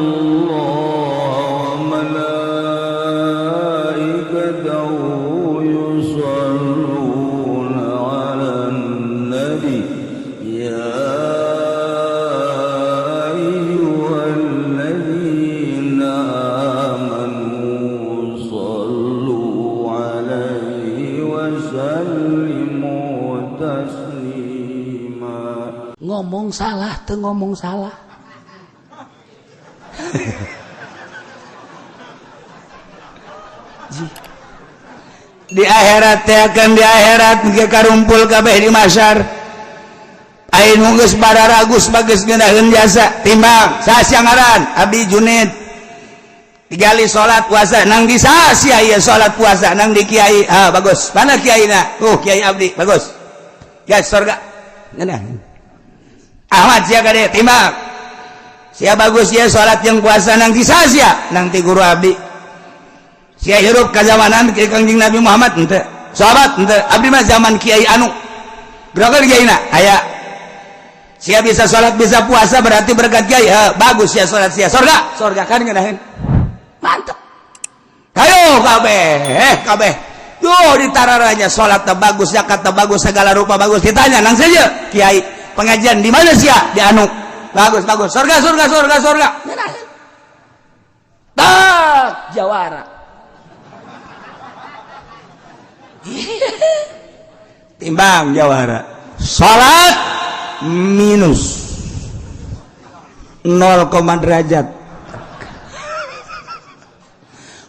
الله وملائكته يصلون على النبي يا أيها الذين آمنوا صلوا عليه وسلموا تسليما. Ngomong salah teu, ngomong salah Di akhirat teh akan, di akhirat ge karumpul kabeh di mahsyar. Aing geus bararagus bagus ngeunaheun jasa. Timbang saha ngaran? Abdi Junid. Digali salat, puasa nang di saha sia? Ieu salat, puasa nang di kiai. Ah, bagus. Mana kiaina? Kiai abdi. Bagus gas, surga ngeunaheun. Ahmad, sia kade, timbang sia bagus ya salat yang puasa nang di saha sia? Nang ti guru abdi. Sia hirup kazamanan ke Kangjeng Nabi Muhammad henteu, sahabat henteu? Abdi mah zaman kiai anu. Berapa kiai na aya? Sia bisa salat, bisa puasa, berarti berkat kiai. Ha, bagus ya salat sia, surga, surga kan ngeunaheun. Mantep. Hayo kabeh, eh kabeh. Duh, ditararanya salat teh bagus, zakat teh bagus, segala rupa bagus. Ditanya nang saja kiai pengajian di mana sia? Di anu. Bagus, bagus, surga, surga, surga, surga. Ngeunaheun. Tak jawara. Timbang jawara, salat minus 0, derajat,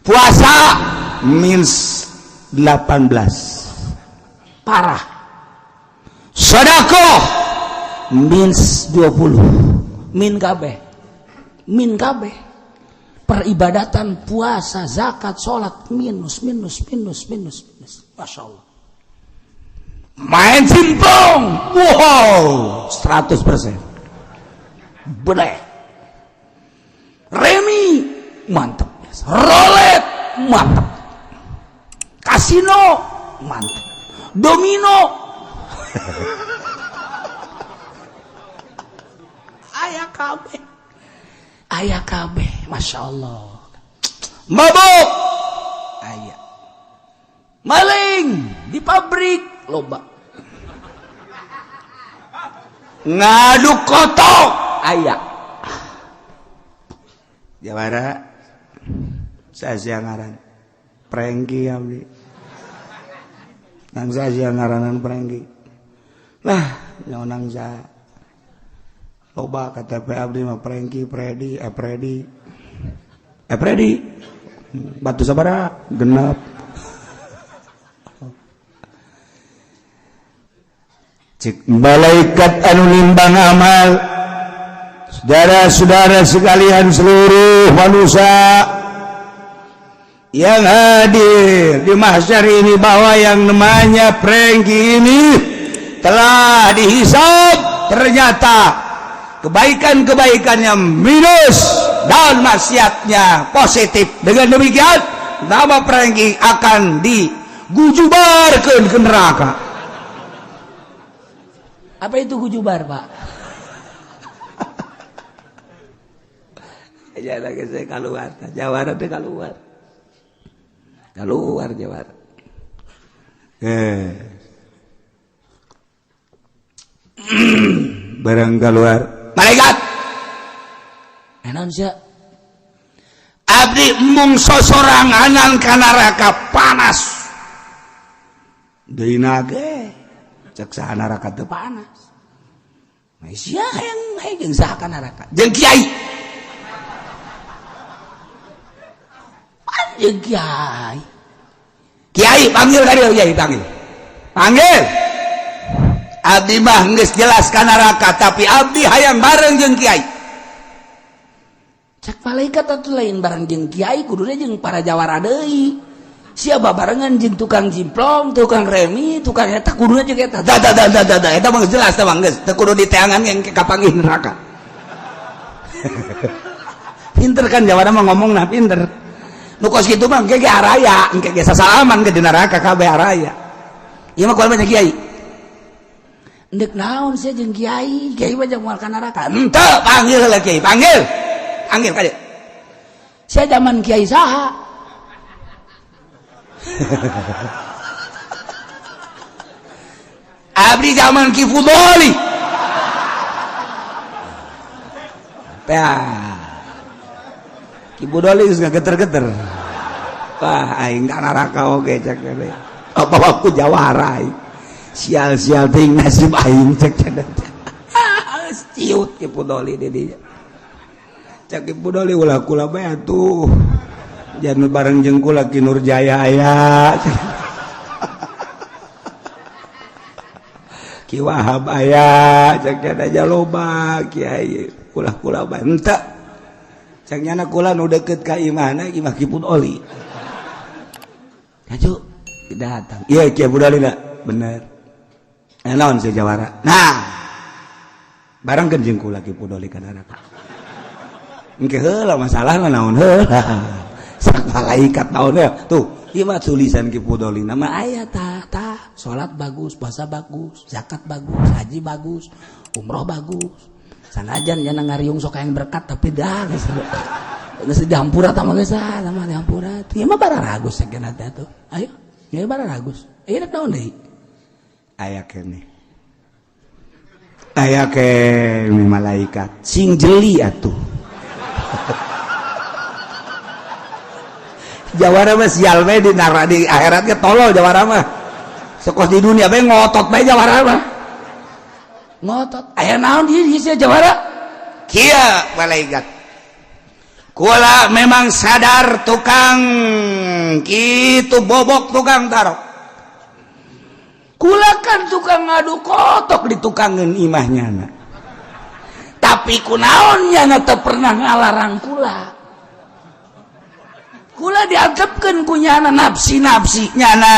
puasa minus 18, Parah. Sodakoh minus 20. Min kabeh, min kabeh. Peribadatan, puasa, zakat, salat minus, minus, minus, minus, minus. Masya Allah. Main simpong, wow, 100%. Boleh remi, mantep. Rolet, mantep. Kasino, mantep. Domino aya kabeh, aya kabeh. Masya Allah. Mabuk aya. Maling di pabrik loba. Ngaduk kotok aya. Jawara, saya ngaran Prengki. Abdi nang saya ngaranan Prengki lah, nang saya loba KTP abdi mah Prengki, Predi, eh Predi, eh Predi batu sabara genap. Cik malaikat anu nimbang amal, "Saudara-saudara sekalian, seluruh manusia yang hadir di mahsyar ini, bahwa yang namanya Prengki ini telah dihisab, ternyata kebaikan-kebaikannya minus dan maksiatnya positif. Dengan demikian, nama Prengki akan digujubarkan ke neraka." Apa itu gujubar, Pak? Ya lagi saya keluar, jawara teh keluar, keluar jawara. Eh, barang keluar malaikat. Enak sia. Abdi embung sosoranganan ka neraka, panas. Deui ge cek saha neraka teu panas? Sia hayang hayang saha ka neraka? Jeung kiai. Jeung kiai. Kiai panggil ka dieu, kiai panggil, panggil. Abdi mah geus jelas ka neraka, tapi abdi hayang bareng jeung kiai. Cek malaikat, atuh lain bareng jeung kiai, kuduna jeung para jawara deui. Sia babarengan jeung tukang jimplong, tukang remi, tukang eta, kuduna jeung eta. Da da da da da da, eta mah jelas, teh mah geus teu kudu diteangan yang kapanggih neraka. Pinter kan jawara mah ngomong? Nah, pinter nu kos kitu mah. Engke ge araya, engke ge sasalaman ke di neraka kabeh araya. Ieu mah kual banyak kiai. Ndek naon sia jeung kiai? Kiai mah jeung moal ka neraka. Henteu, panggil heula kiai, panggil, panggil ka dieu. Sia zaman kiai saha? Abdi zaman Ki Fudoli. Tah. Ki Fudoli geus ngageter-geter. Wah, aing ka neraka oge cek teh. Apa aku jawara aing. Sial-sial ting nasib aing cek teh. Ciut Ki Fudoli di dinya. Cek Ki Fudoli ulah kula bae atuh. Jangan bareng jeung kula Ki Nurjaya aya. Ki Wahab aya cek aja loba kiai kula-kula bae henteu. Cek nyana kula nu deukeut ka imahna imah Ki Fudoli. Kaju datang. Iya Ki Fudoli na bener. Naon si jawara. Nah, bareng jeung kula Ki Fudoli ka neraka. Engke heula masalahna naon heula. Sak malaikat naon ya. Tuh, ieu mah tulisan Ki Fudoli nama aya tah tah salat bagus, puasa bagus, zakat bagus, haji bagus, umroh bagus. Sanajan nya ngariung sok yang berkat tapi dah geus geus dihampura tah mah geus sama dihampura. Ieu mah bararagus sakeuna teh tuh. Ayo, ieu bararagus. Ieu naon deui? Aya keneh. Aya keneh malaikat sing jeli atuh. Jawara mah sial bae di nara di akhiratnya tolol jawara mah. Sekos di dunia bae ngotot bae jawara mah. Ngotot. Aya naon ieu sia jawara? Kieu malaikat. Kula memang sadar tukang kitu bobok tukang tarok. Kula kan tukang ngadu kotok di tukangeun imahnya na. Tapi kunaon nyana teu pernah ngalarang kula. Kula diantepkeun ku nyana nafsi-nafsi nyana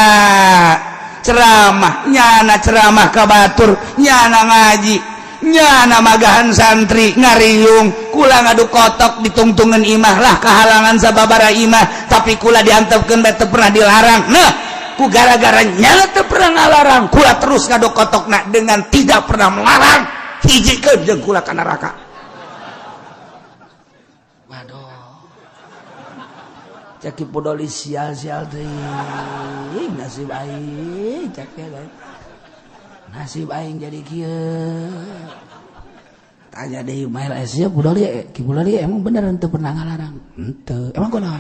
ceramah, nyana ceramah ka batur, nyana ngaji, nyana magahan santri ngariung, kula ngadu kotok ditungtungan imah lah kehalangan sababara imah, tapi kula diantepkeun bae teu pernah dilarang. Nah, ku gara-gara nyana teu pernah ngalarang, kula terus ngadu kotokna dengan tidak pernah melarang, hijikeun jeung kula ka neraka. Waduh. Cek Ki Fudoli sial-sial teuing nasib aing cek nasib aing jadi kieu. Tanya deui mael sia Fudoli, Ki Fudoli emang bener henteu pernah ngalarang? Henteu. Emang kunaon?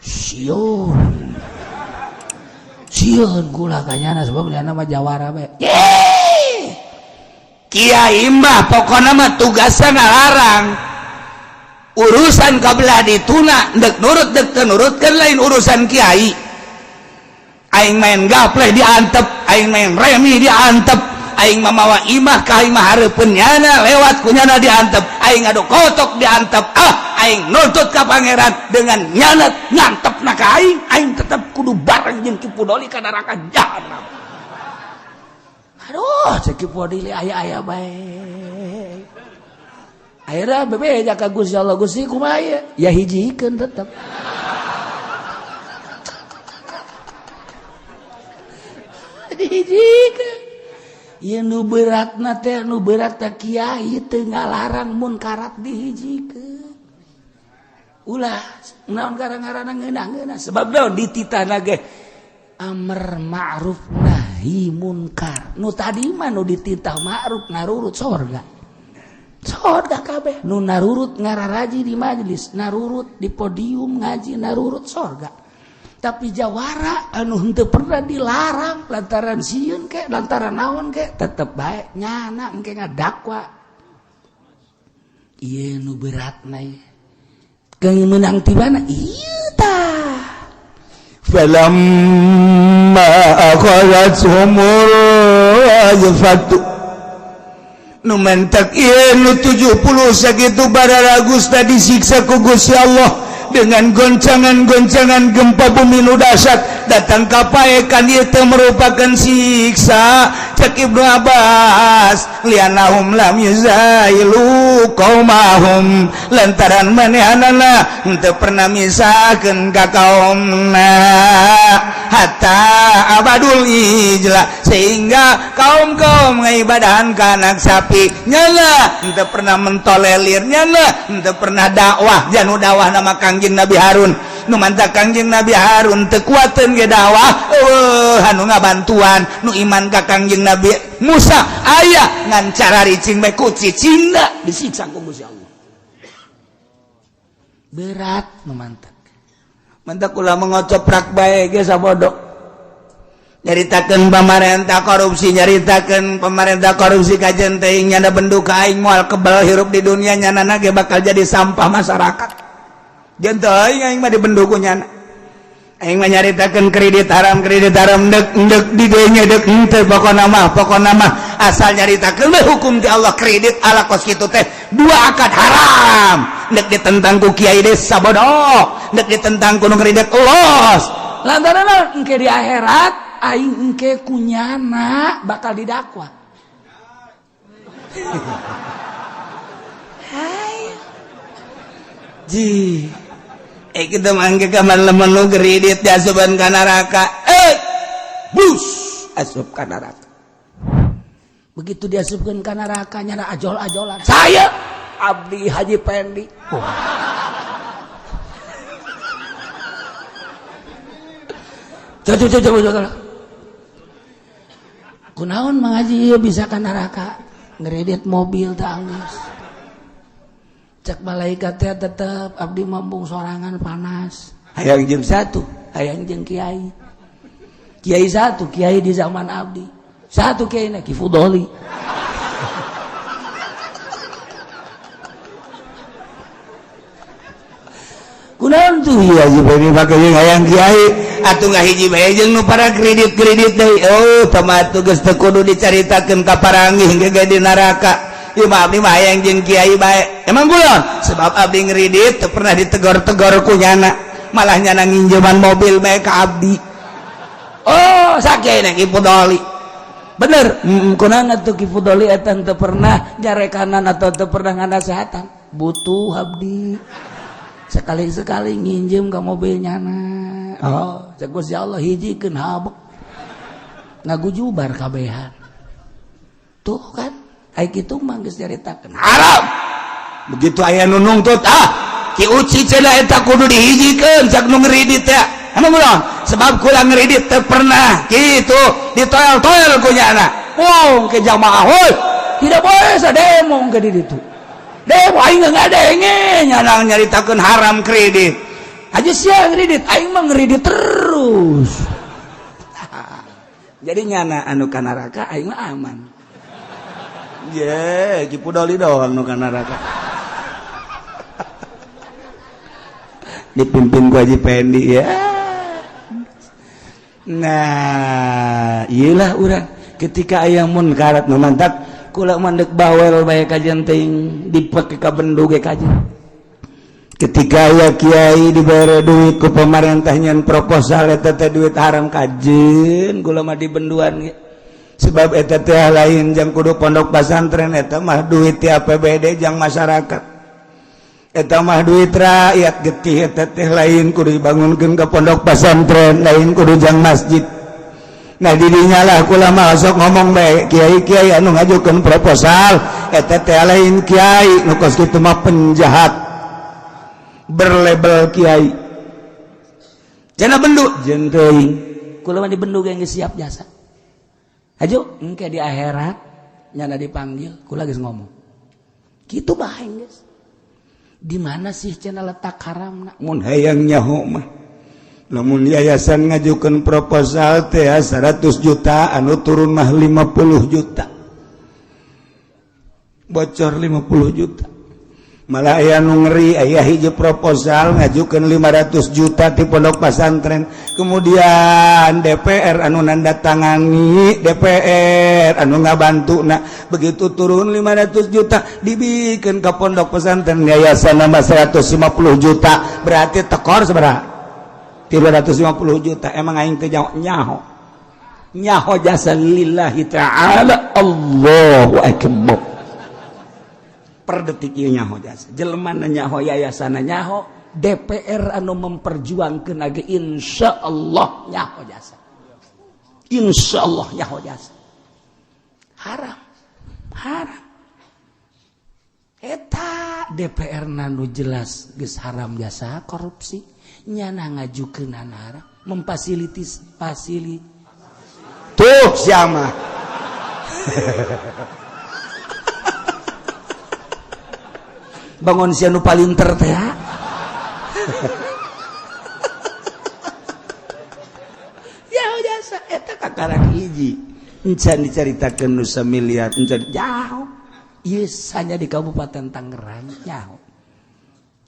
Sieun. Sieun kula ka nyana sebab nyana mah jawara bae. Kiai mah pokona mah tugasna ngalarang. Urusan kabelah dituna dek nurut dek teu nurut kan lain urusan kiai. Aing main gapleh diantep, aing main remi diantep, aing mamawa imah ka imah hareupeun nyana lewat ku nyana diantep, aing ngadu kotok diantep, ah aing nuntut ka pangeran dengan nyana ngantepna ka aing, aing tetep kudu bareng jeung Ki Fudoli ka neraka jahanam. Aduh, cek Ki Fudoli aya-aya bae. Akhirnya bebeja ka Gusti Allah, Gusti kumaha ieu? Ya hijikeun tetep. Dihijikeun. Ieu nu beratna teh nu berat teh kiai teu ngalarang munkarat dihijikeun. Ulah naon gara-garana ngeunah-ngeunah sebab naon dititahna ge amar ma'ruf nahi munkar. Nu tadi mah nu dititah ma'ruf narurut sorga. Sorga kabeh nu narurut ngararaji di majelis, narurut di podium ngaji, narurut sorga. Tapi jawara anu henteu pernah dilarang lantaran sieun ke lantaran naon ke tetep bae nyana engke ngadakwa. Ieu nu beratna ieu. Keung meunang ti mana? Ieu tah. Falamma akhadhathumur rajfatu nu mentak ieu nu 70 sakitu bararagus disiksa ku Gusti Allah dengan goncangan-goncangan gempa bumi nu dahsyat Datang ka paekan ieu teh merupakan siksa. Cek Ibnu Abbas, lianahum lam yuzailu qaumahum, lantaran manehanana henteu pernah misahkeun ka kaumna, hatta abadul ijla, sehingga kaum-kaum ngaibadahan ka anak sapi, nyana henteu pernah mentolelir, nyana henteu pernah dakwah. Janu dakwah nama Kangjeng Nabi Harun. Nu mantak Kangjeng Nabi Harun teu kuateun ge dakwah, eueuh anu ngabantuan. Nu iman ka Kangjeng Nabi Musa aya, ngan cara ricing bae ku cicingna disiksa ku Gusti Allah. Berat nu mantak. Mantak ulah mengocoprak bae ge sabodo. Nyaritakeun pamarentah korupsi, nyaritakeun pemerintah korupsi, kajen teuing nyana bendu ka aing moal kebal hirup di dunia, nyana ge bakal jadi sampah masyarakat. Jeung teuing aing mah dibendu ku nyana. Aing mah nyaritakeun kredit haram, kredit haram, dek dek di dinya dek henteu, pokona mah asal nyaritakeun we hukum ti Allah. Kredit ala kos kitu teh dua akad haram, dek ditentang ku kiai desa bodoh, dek ditentang ku nu kredit los. Lantaran engke di akhirat aing engke kunyana bakal didakwa. Hai ji, eh kita mangke kamar lamun nu kredit diasupan ka neraka, eh bus asup ka neraka. Begitu diasupkeun ka neraka, nyana ajol-ajolan, "Saya Abdi Haji Pendi." Oh. Coba coba coba coba. Kunaon Mang Haji ieu bisa ka neraka? Ngeredit mobil teh geus. Cek malaikat teh, tetep abdi mambung sorangan panas. Hayang jeung satu, hayang jeung kiai. Kiai satu, kiai di zaman abdi. Satu kiai na Ki Fudoli. Kunaon tuh ieu Haji Pendi make jeung hayang kiai atuh ngahiji bae jeung nu para kredit-kredit deui. Oh, tama geus teu kudu dicaritakeun ka paranggih ge di neraka. Ieu mah abdi mah hayang jeung kiai bae. Emang kunaon? Sebab abdi ngredit teu pernah ditegor-tegor ku nyana, malah nyana nginjeman mobil bae ka abdi. Oh, sakieu Ki Fudoli. Bener, kunaon atuh Ki Fudoli eta teu pernah nyarekanan atau teu pernah nganasehatan? Butuh abdi. Sekali-sekali nginjem ke mobil nyana. Oh, cek Gusti Allah hijikeun habek. Ngagujubar kabehan. Tuh kan, ai kitu mah geus nyaritakeun haram. Begitu aya nu nungtut, ah, Ki Uci cenah eta kudu dihijikeun cak nu ngredit teh. Emang kunaon? Sebab kula ngredit teu pernah kitu ditoel-toel ku nyana. Wow, ke jamaah hoi. Tidak boleh sademo ke di ditu. Demo aing ngadenge. Nyana nyaritakeun haram kredit. Aja sia ngredit, aing mah ngredit terus. Jadi nyana anu ka neraka, aing mah aman. Ye, Ki Fudoli doang nu ka neraka. Dipimpin ku Haji Pendi ya. Nah, iyalah urang ketika aya munkarat nu mantak kula mandek bawel bae kajian teuing dipake ka bendu ge kajian. Ketika aya kiai dibere duit ku pemerintah nyen proposal eta teh duit haram, kajen kula mah dibenduan ge. Sebab eta teh lain jang kudu pondok pesantren, eta mah duit ti APBD jang masyarakat. Eta mah duit rakyat getih, eta teh lain kudu dibangunkeun ke pondok pesantren, lain kudu jang masjid. Nah, didinya lah kula mah sok ngomong bae, kiai-kiai anu ngajukeun proposal eta teh lain kiai, nu kos kitu mah penjahat berlabel kiai. Jana bendu jeung teuing. Kula mah dibendu ge geus siap jasa. Hajo engke di akhirat nyana dipanggil, kula geus ngomong. Kitu bae geus. Di mana sih cenah letak haramna? Mun hayang nyaho mah lamun yayasan ngajukeun proposal teh 100 juta, anu turun mah 50 juta, bocor 50 juta. Malah aya nu ngeri, aya hiji proposal ngajukeun 500 juta di pondok pesantren, kemudian DPR anu nandatangani, DPR anu ngabantu. Nah, begitu turun 500 juta dibikin ke pondok pesantren yayasan nambah 150 juta, berarti tekor seberapa? 350 juta emang aing teh nyaho nyaho jasa lillahi ta'ala. Allahu akbar. Per detik ieu nyaho jasa jelema nyaho, yayasan nyaho, DPR anu memperjuangkeun ge insyaallah nyaho jasa, insyaallah nyaho jasa. Haram, haram eta. DPR nu jelas geus haram jasa korupsi, nyana ngajukeun haram, memfasilitis fasili tuh siapa bangun sia nu palinter teh ya. Jasa eta kakarak hiji encan dicaritakeun nu samiliar encan jauh. Ieu hanya di Kabupaten Tangerang nyaho.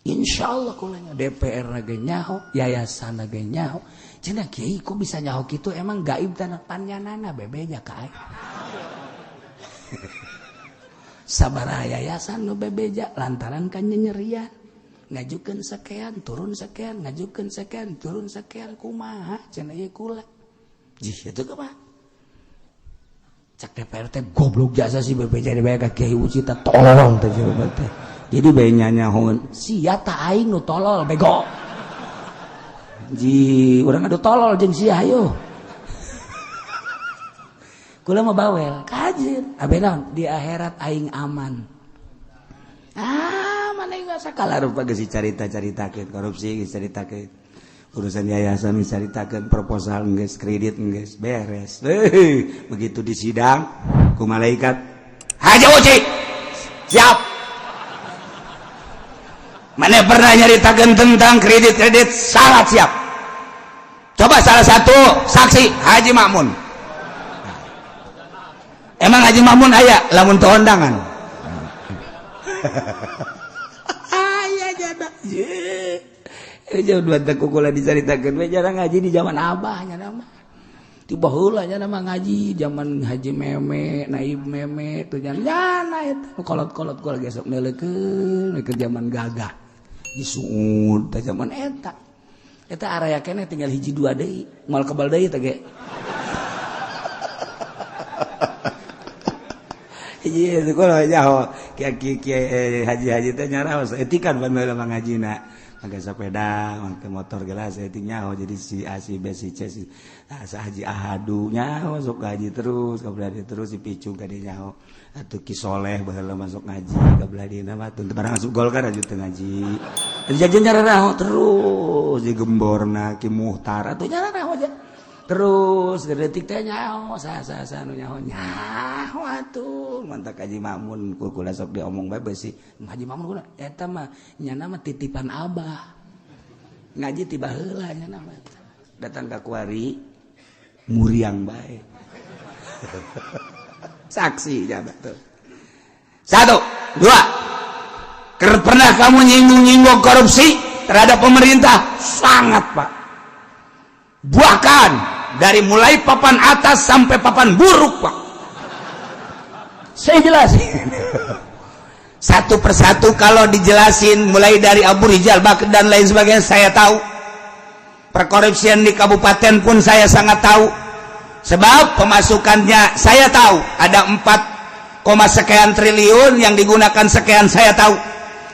Insyaallah kulanya DPR ge nyaho, yayasan ge nyaho. Cenah kiai kok bisa nyaho kitu, emang gaib tanah panyanana bebeja ka aing. Sabaraha yayasan nu bebeja lantaran kan nyerian ngajukeun sekian turun sekian, ngajukeun sekian turun sekian, kumaha cenah ieu kula. Jih itu kumaha? Cak DPR teh goblok jasa si bebeja dibayar ka Kiai Uci teh tolol teh teh. Jadi bae nyanyahoeun sia ta aing nu tolol bego. Ji urang adu tolol jeung sia hayo. Kula mah bawel kajeun abe naon di akhirat aing aman. Ah mana aing sakala rupa geus dicarita-caritakeun korupsi, geus caritakeun urusan yayasan, geus caritakeun proposal geus, kredit geus beres. Heuh, begitu di sidang ku malaikat, Haji Uci siap, mana pernah nyaritakeun tentang kredit-kredit? Sangat siap. Coba salah satu saksi, Haji Makmun. Emang Haji Makmun aya lamun teu ondangan aya jada. Jauh dua kukula diceritakan we jarang ngaji di zaman abahnya nama di baheula nya nama ngaji zaman Haji Meme, Naib Meme tuh nyana eta kolot-kolot kula gesok neuleukeun ke zaman gagah disuud teh zaman eta. Eta area keneh tinggal hiji dua deui moal kebal deui teh ge. Hiji itu kula nyaho kiai-kiai haji-haji teh nyaraos etikan pan baheula mah ngajina make sepeda, make motor gelas etik nyaho. Jadi si A, si B, si C, si nah, Haji Ahadu nyaho sok ngaji terus kabelah terus si Picung ka dieu nyaho atuh Ki Soleh baheula masuk ngaji kabelah dieu mah teu barang asup Golkar aja teu ngaji jajan nyararaho terus di gemborna Ki Muhtar atuh nyararaho aja terus detik teh nyaho sa sa nu nyaho nyaho atuh mantak Haji Makmun kula sok diomong bae beusi Haji Makmun kula eta mah nyana mah titipan abah ngaji tiba heula nyana mah datang ka kuari muriang bae. Saksi jabat tuh. Satu, dua. Pernah kamu nyinggung-nyinggung korupsi terhadap pemerintah? Sangat, Pak. Bahkan dari mulai papan atas sampai papan buruk, Pak. Saya jelasin satu persatu kalau dijelasin mulai dari Abu Rizal Bakri dan lain sebagainya saya tahu. Perkorupsian di kabupaten pun saya sangat tahu. Sebab pemasukannya saya tahu ada 4, sekian triliun yang digunakan sekian saya tahu.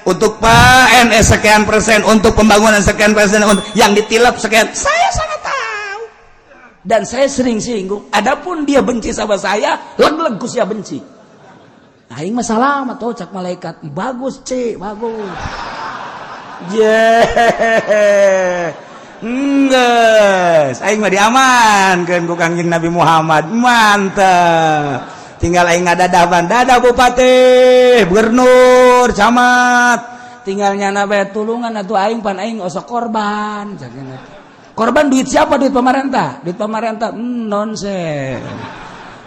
Untuk PNS sekian persen, untuk pembangunan sekian persen, untuk yang ditilap sekian, saya sangat tahu. Dan saya sering singgung. Adapun dia benci sama saya, leg-leg ku sia benci. Aing mah salamat oh cak malaikat. Bagus, C, bagus. Yeah. Enggeus, aing mah diamankeun ku Kangjeng Nabi Muhammad. Mantep. Tinggal aing ngadadaban, dadah bupati, gubernur, camat. Tinggal nyana bae tulungan atuh aing pan aing osok korban. Korban duit siapa? Duit pemerintah. Duit pemerintah nonsen.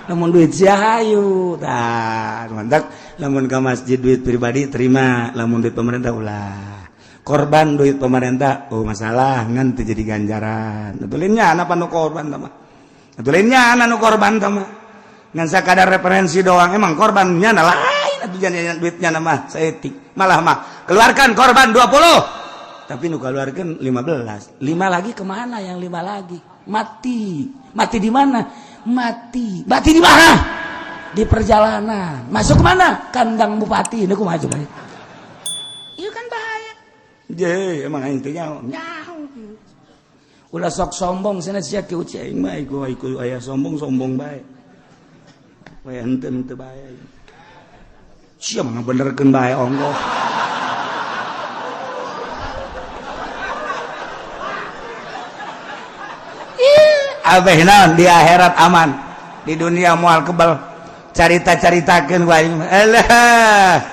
Namun duit sia hayu. Tah, mantap. Lamun ke masjid duit pribadi terima, lamun duit pemerintah ulah. Korban duit pemerintah, oh masalah ngan teu jadi ganjaran. Atulinnya anak nu korban tah mah. Atulinnya anak nu korban tah mah. Ngan sakadar referensi doang, emang korbannya lain atuh jadi duitnya nama saeutik. Malah mah keluarkan korban 20. Tapi nu kaluarkeun 15. 5 lagi kemana yang 5 lagi? Mati. Mati di mana? Mati. Mati di mana? Di perjalanan. Masuk kemana? Kandang bupati. Ini kumaha coba? Itu kan bahaya. Je, emang aing teh nyaho. Nyaho. Ulah sok sombong cenah sia kieu aing mah iku iku aya sombong-sombong bae. Wae henteu henteu bae. Sia mah ngabenerkeun bae onggoh. Abeh naon di akhirat aman, di dunia moal kebal. Carita-caritakeun wae. Alah.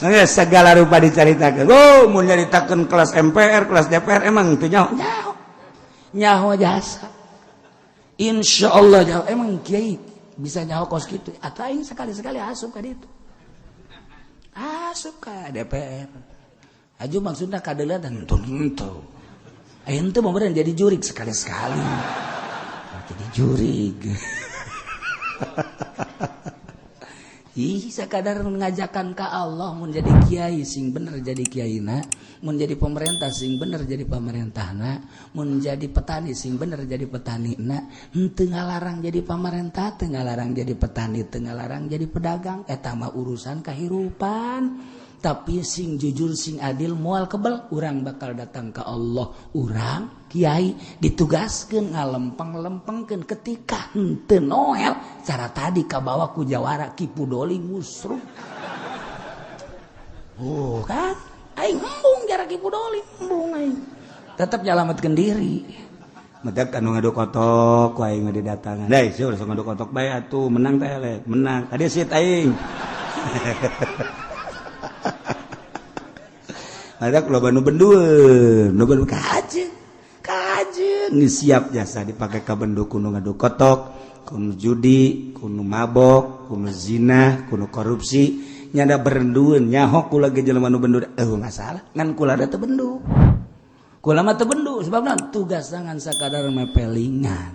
Geus segala rupa dicaritakeun. Oh, mun nyaritakeun kelas MPR, kelas DPR emang teu nyaho. Nyaho. Nyaho jasa. Insyaallah nyaho. Emang kiai bisa nyaho kos kitu. Atau aing sekali-sekali asup ka ditu. Asup ka DPR. Aju maksudna kadeuleuan henteu. Aing teu mau jadi jurik sekali-sekali. Jadi jurig. Ih, sekadar ngajakan ka Allah mun jadi kiai sing bener jadi kiaina, mun jadi pemerintah sing bener jadi pemerintahna, mun jadi petani sing bener jadi petanina, henteu ngalarang jadi pemerintah, teu ngalarang jadi petani, teu ngalarang jadi pedagang, eta mah urusan kahirupan. Tapi sing jujur sing adil moal kebel, urang bakal datang ke Allah. Urang kiai ditugaskeun ngalempeng-lempengkeun ketika henteu noel cara tadi kabawa ku jawara Ki Pudoli ngusruk. Oh kan aing embung jara Ki Pudoli embung aing. Tetep nyalametkeun diri. Medak anu ngadu kotok ku aing mah didatangan. Deui sia ulah ngadu kotok bae atuh menang teh le, menang. Tadi sit aing. Ada loba nu bendueun, nu bendu kajeun. Kajeun geus siap jasa dipake ka bendu kudu ngadu kotok, kudu judi, kudu mabok, kudu zina, kudu korupsi, nyada berendueun nyaho kula ge jelema nu bendu eueuh masalah, ngan kula da teu bendu. Kula mah teu bendu sebabna tugas tangan sakadar mepelingan.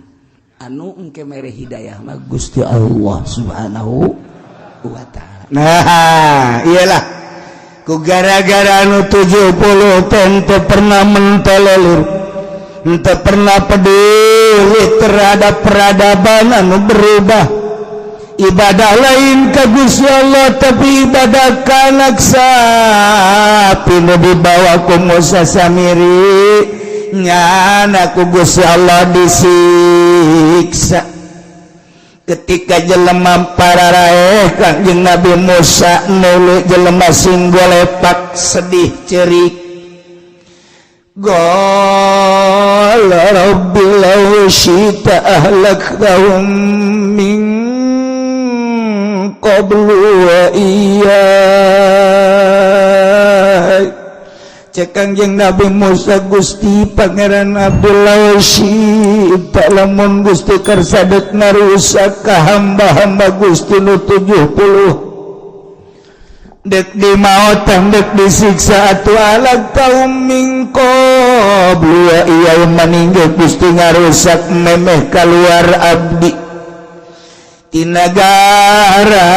Anu engke mere hidayah mah Gusti Allah Subhanahu wa taala. Nah, iyalah ku gara-gara anu 70 teu pernah mentelelir, teu pernah peduli terhadap peradaban anu berubah. Ibadah lain ka Gusti Allah tapi ibadah ka anak sapi nu dibawa ku Musa Samiri nyana ku Gusti Allah disiksa. Ketika jelema para raeh Kangjeng Nabi Musa nulu jelema sing golepak sedih cerik. Qala rabbi law syi'ta ahlaktahum min qablu wa iyyai. Cek Kangjeng Nabi Musa, Gusti Pangeran Abdullah syi'ta lamun Gusti kersa deuk ngarusak ka hamba-hamba Gusti nu 70 dek dimaotan dek disiksa atuh alak taum min qablu wa iyyai maninggal Gusti ngarusak memeh kaluar abdi ti nagara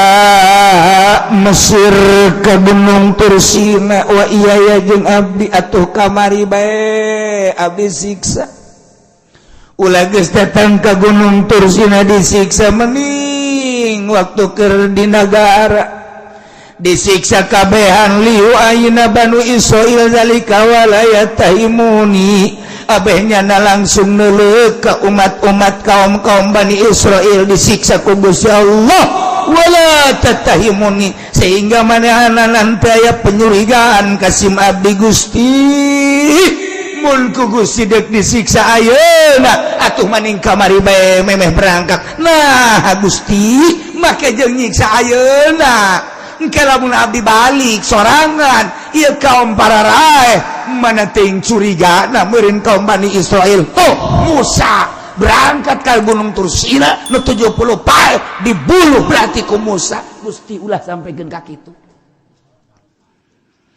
Mesir ke Gunung Tursina wa iya jeung abdi atuh kamari bae abdi siksa. Ulah geus datang ka Gunung Tursina disiksa mening waktu keur di nagara disiksa kabehan liu ayeuna Banu Israil zalika wala yatahimuni. Abehnya na langsung neuleuh ka umat-umat kaum-kaum Bani Israil disiksa ku Gusti Allah wala tatahimuni sehingga manehna nanti aya penyurigaan ka sim abdi Gusti mun ku Gusti deuk disiksa ayeuna atuh maning kamari bae memeh berangkat. Nah Gusti make jeung nyiksa ayeuna engke lamun abdi balik sorangan ieu kaum para raeh mana ting curiga na meureun kaum Bani Israil. Oh Musa berangkat ke Gunung Tursina nu 70 pae dibuluh berarti ku Musa. Gusti ulah sampaikan ka kitu.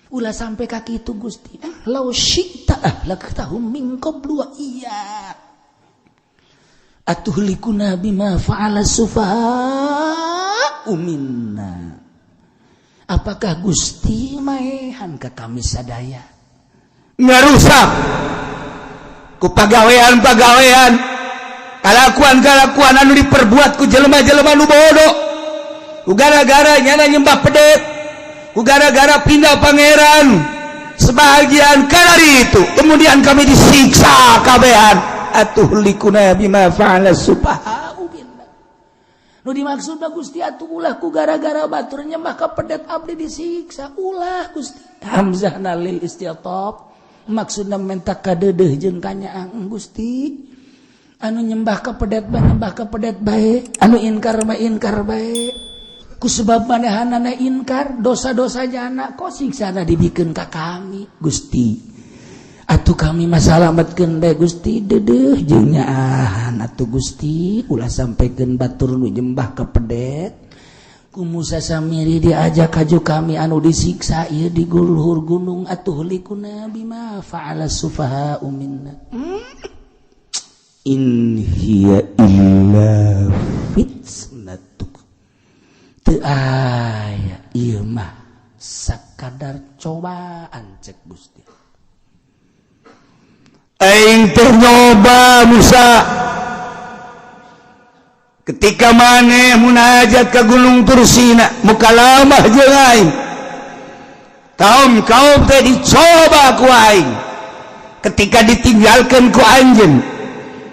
Ulah sampai ka kitu Gusti. Law syi'ta ahlaktahum min qablu wa iya. Atuhlikuna bima fa'ala sufaha'u minna. Apakah Gusti maehan ka kami sadaya? Ngarusak ku pagawean-pagawean, kalakuan-kalakuan anu diperbuat ku jelema-jelema nu bodoh, ku gara-gara nyana nyembah pedet, ku gara-gara pindah pangeran sebagian. Karena itu kemudian kami disiksa kabehan. Atuhlikuna bima fa'ala sufaha minna. Nu dimaksud Gusti, atuh ulah ku gara-gara batur nyembah ka pedet abdi disiksa, ulah, Gusti. Hamzah lil isti'tab, maksudna menta kadeudeuh jeung kanyaah. Gusti, anu nyembah ka pedet bae, nyembah ka pedet bae, anu inkar mah inkar bae. Ku sebab manehanana inkar dosa-dosa jana, kok siksana dibikeun ka kami, Gusti? Atuh kami masalamatkeun bae, Gusti, deudeuh jeung nyaahan atuh, Gusti, ulah sampaikeun batur nu nyembah ka pedet. Ku Musa Samiri diajak kaju kami anu disiksa ieu di luhur gunung. Atuhlikuna bima fa'ala sufaha minna. In hiya illa fitnatuk. Teu aya ieu mah, sakadar cobaan, cek Gusti. Aing teh nyoba Musa ketika maneh munajat ke Gunung Tursina, mukalamah jeung aing. Kaum kaum teh dicoba ku aing ketika ditinggalkan ku anjeun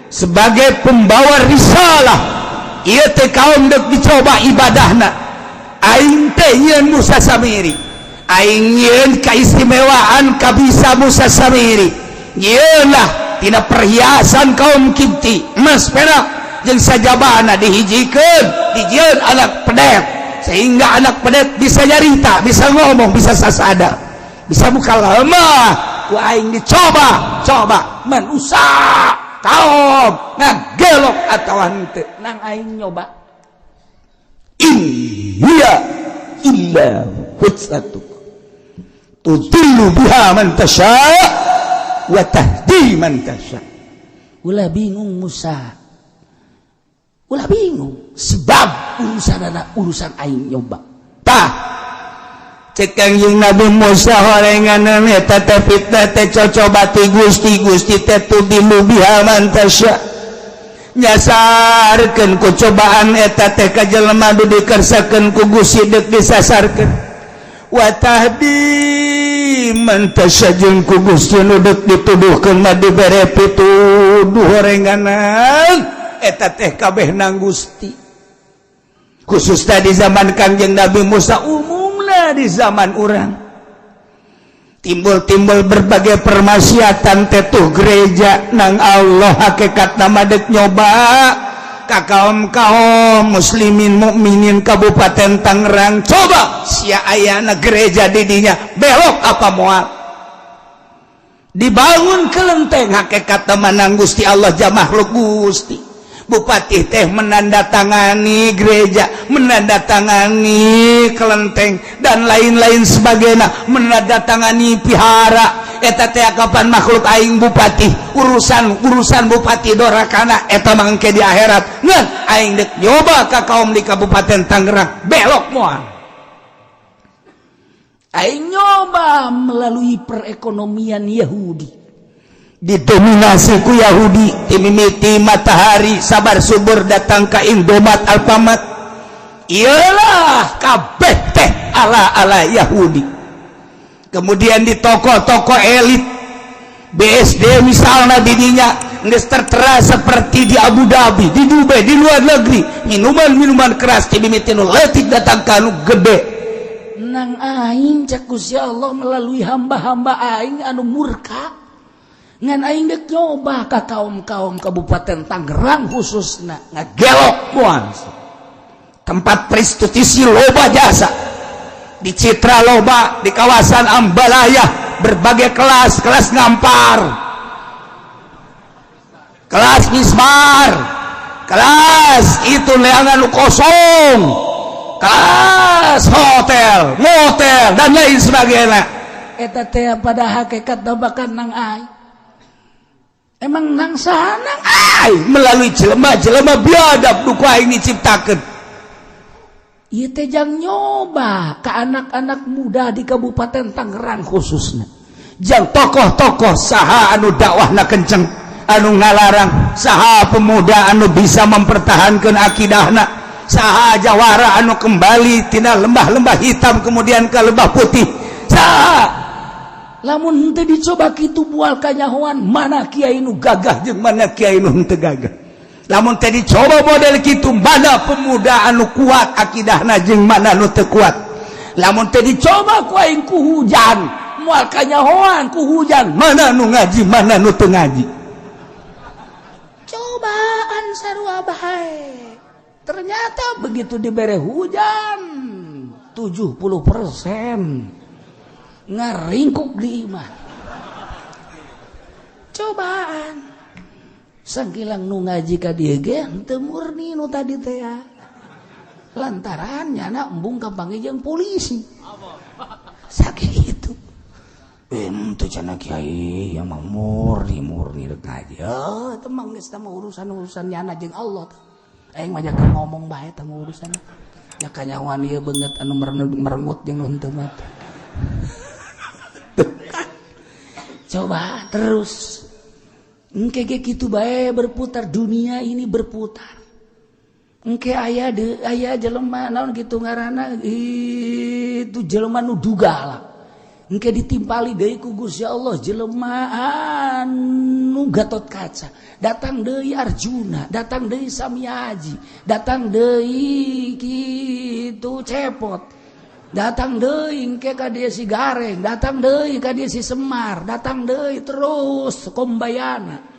sebagai pembawa risalah. Ieu teh kaum dek dicoba ibadahna. Aing teh nyieun Musa Samiri, aing nyieun keistimewaan kabisa Musa Samiri, nyieun lah tina perhiasan kaum Kibti, emas perak jeung sajabana, dihijikeun, dijieun anak pedet sehingga anak pedet bisa nyarita, bisa ngomong, bisa sasada, bisa mukalamah. Ku aing dicoba coba manusia, kaum ngagelok atau henteu, nang aing nyoba. In hiya illa fitnatuk tudillu biha man tasha wa tahdi man tasha. Ulah bingung, Musa, ulah bingung, sebab urusan anak urusan aing nyoba. Tah, cek Kangjeng Nabi Musa, horengan eta teh fitnah teh cocoba ti Gusti. Gusti teh tudillu biha man tasha, nyasarkeun ku cobaan eta teh ka jelema nu dikersakeun ku Gusti deuk disasarkeun, wa tahdi man tasha, jeung ku Gusti nu deuk dituduhkeun mah dibere pituduh. Horenganan eta teh kabeh nang Gusti, khusus di zaman Kangjeng Nabi Musa, umumlah di zaman urang timbul-timbul berbagai permaksiatan tetuh gereja nang Allah. Hakikat nama dek nyoba ka kaum kaum muslimin mukminin Kabupaten Tangerang. Coba sia ayana gereja didinya, belok apa moal? Dibangun kelenteng, hakikat nang Gusti Allah jam makhluk Gusti. Bupati teh menandatangani gereja, menandatangani kelenteng dan lain-lain sebagainya, menandatangani pihara eta teh. Kapan makhluk aing bupati, urusan urusan bupati dorakana eta mangke di akhirat. Ngan aing dek nyoba ka kaum di Kabupaten Tangerang, belok moal? Aing nyoba melalui perekonomian Yahudi. Didominasi ku Yahudi timimiti matahari sabar subur datang ke Indomaret, Alfamart, iyalah kabeh teh ala ala Yahudi. Kemudian di toko-toko elit BSD misalnya, didinya geus tertera seperti di Abu Dhabi, di Dubai, di luar negeri, minuman-minuman keras timimiti nu leutik datang ka nu gede. Nang aing, cek Gusti Allah, melalui hamba-hamba aing anu murka. Ngan aing dek nyoba ka kaum-kaum Kabupaten Tangerang khususna. Ngagelok moal? Tempat prostitusi loba jasa di Citra, loba di kawasan Ambalaya, berbagai kelas, kelas ngampar, kelas mismar, kelas itu leangan kosong, kelas hotel, motel, dan lain sebagainya. Eta teh pada hakikat bahkan nang aing emang nang saha, nang aing melalui jelema-jelema biadab nu ku aing diciptakeun. Ieu teh jang nyoba ke anak-anak muda di Kabupaten Tangerang khususnya. Jang tokoh-tokoh saha anu dakwahna kenceng, anu ngalarang saha, pemuda anu bisa mempertahankan akidahna saha, jawara anu kembali tina lembah-lembah hitam kemudian ke lembah putih saha. Lamun henteu dicoba kitu, moal kanyahoan mana kiai nu gagah jeung mana kiai nu henteu gagah. Lamun teh dicoba model kitu, mana pemuda anu kuat akidahna jeung mana nu teu kuat. Lamun teh dicoba ku aing ku hujan, moal kanyahoan ku hujan mana nu ngaji, mana nu teu ngaji. Cobaan sarua bae. Ternyata begitu dibere hujan, 70% ngaringkuk di imah. Cobaan sangkilang nu ngaji ka dieu ge henteu murni nu tadi teh ya. Lantaran nyana embung kapanggih jeung polisi sakitu. Ente cenah kiai yang mah murni murni rek ngaji. Oh, itu mah geus mah urusan-urusan nyana jeung Allah. Aing mah keur ngomong bae tah urusan. Ya kanyahoan ieu beungeut anu merengut jeung nu henteu mah. Coba terus. Engke ge kitu bae berputar, dunia ini berputar. Engke aya de aya jelema naon kitu ngaranna itu, jelema nu duga lah. Engke ditimpali deui ku Gusti Allah jelema anu Gatot Kaca, datang deui Arjuna, datang deui Samiaji, datang deui kitu Cepot, datang deui engke ka dieu si Gareng, datang deui ka dieu si Semar, datang deui terus Kombayana.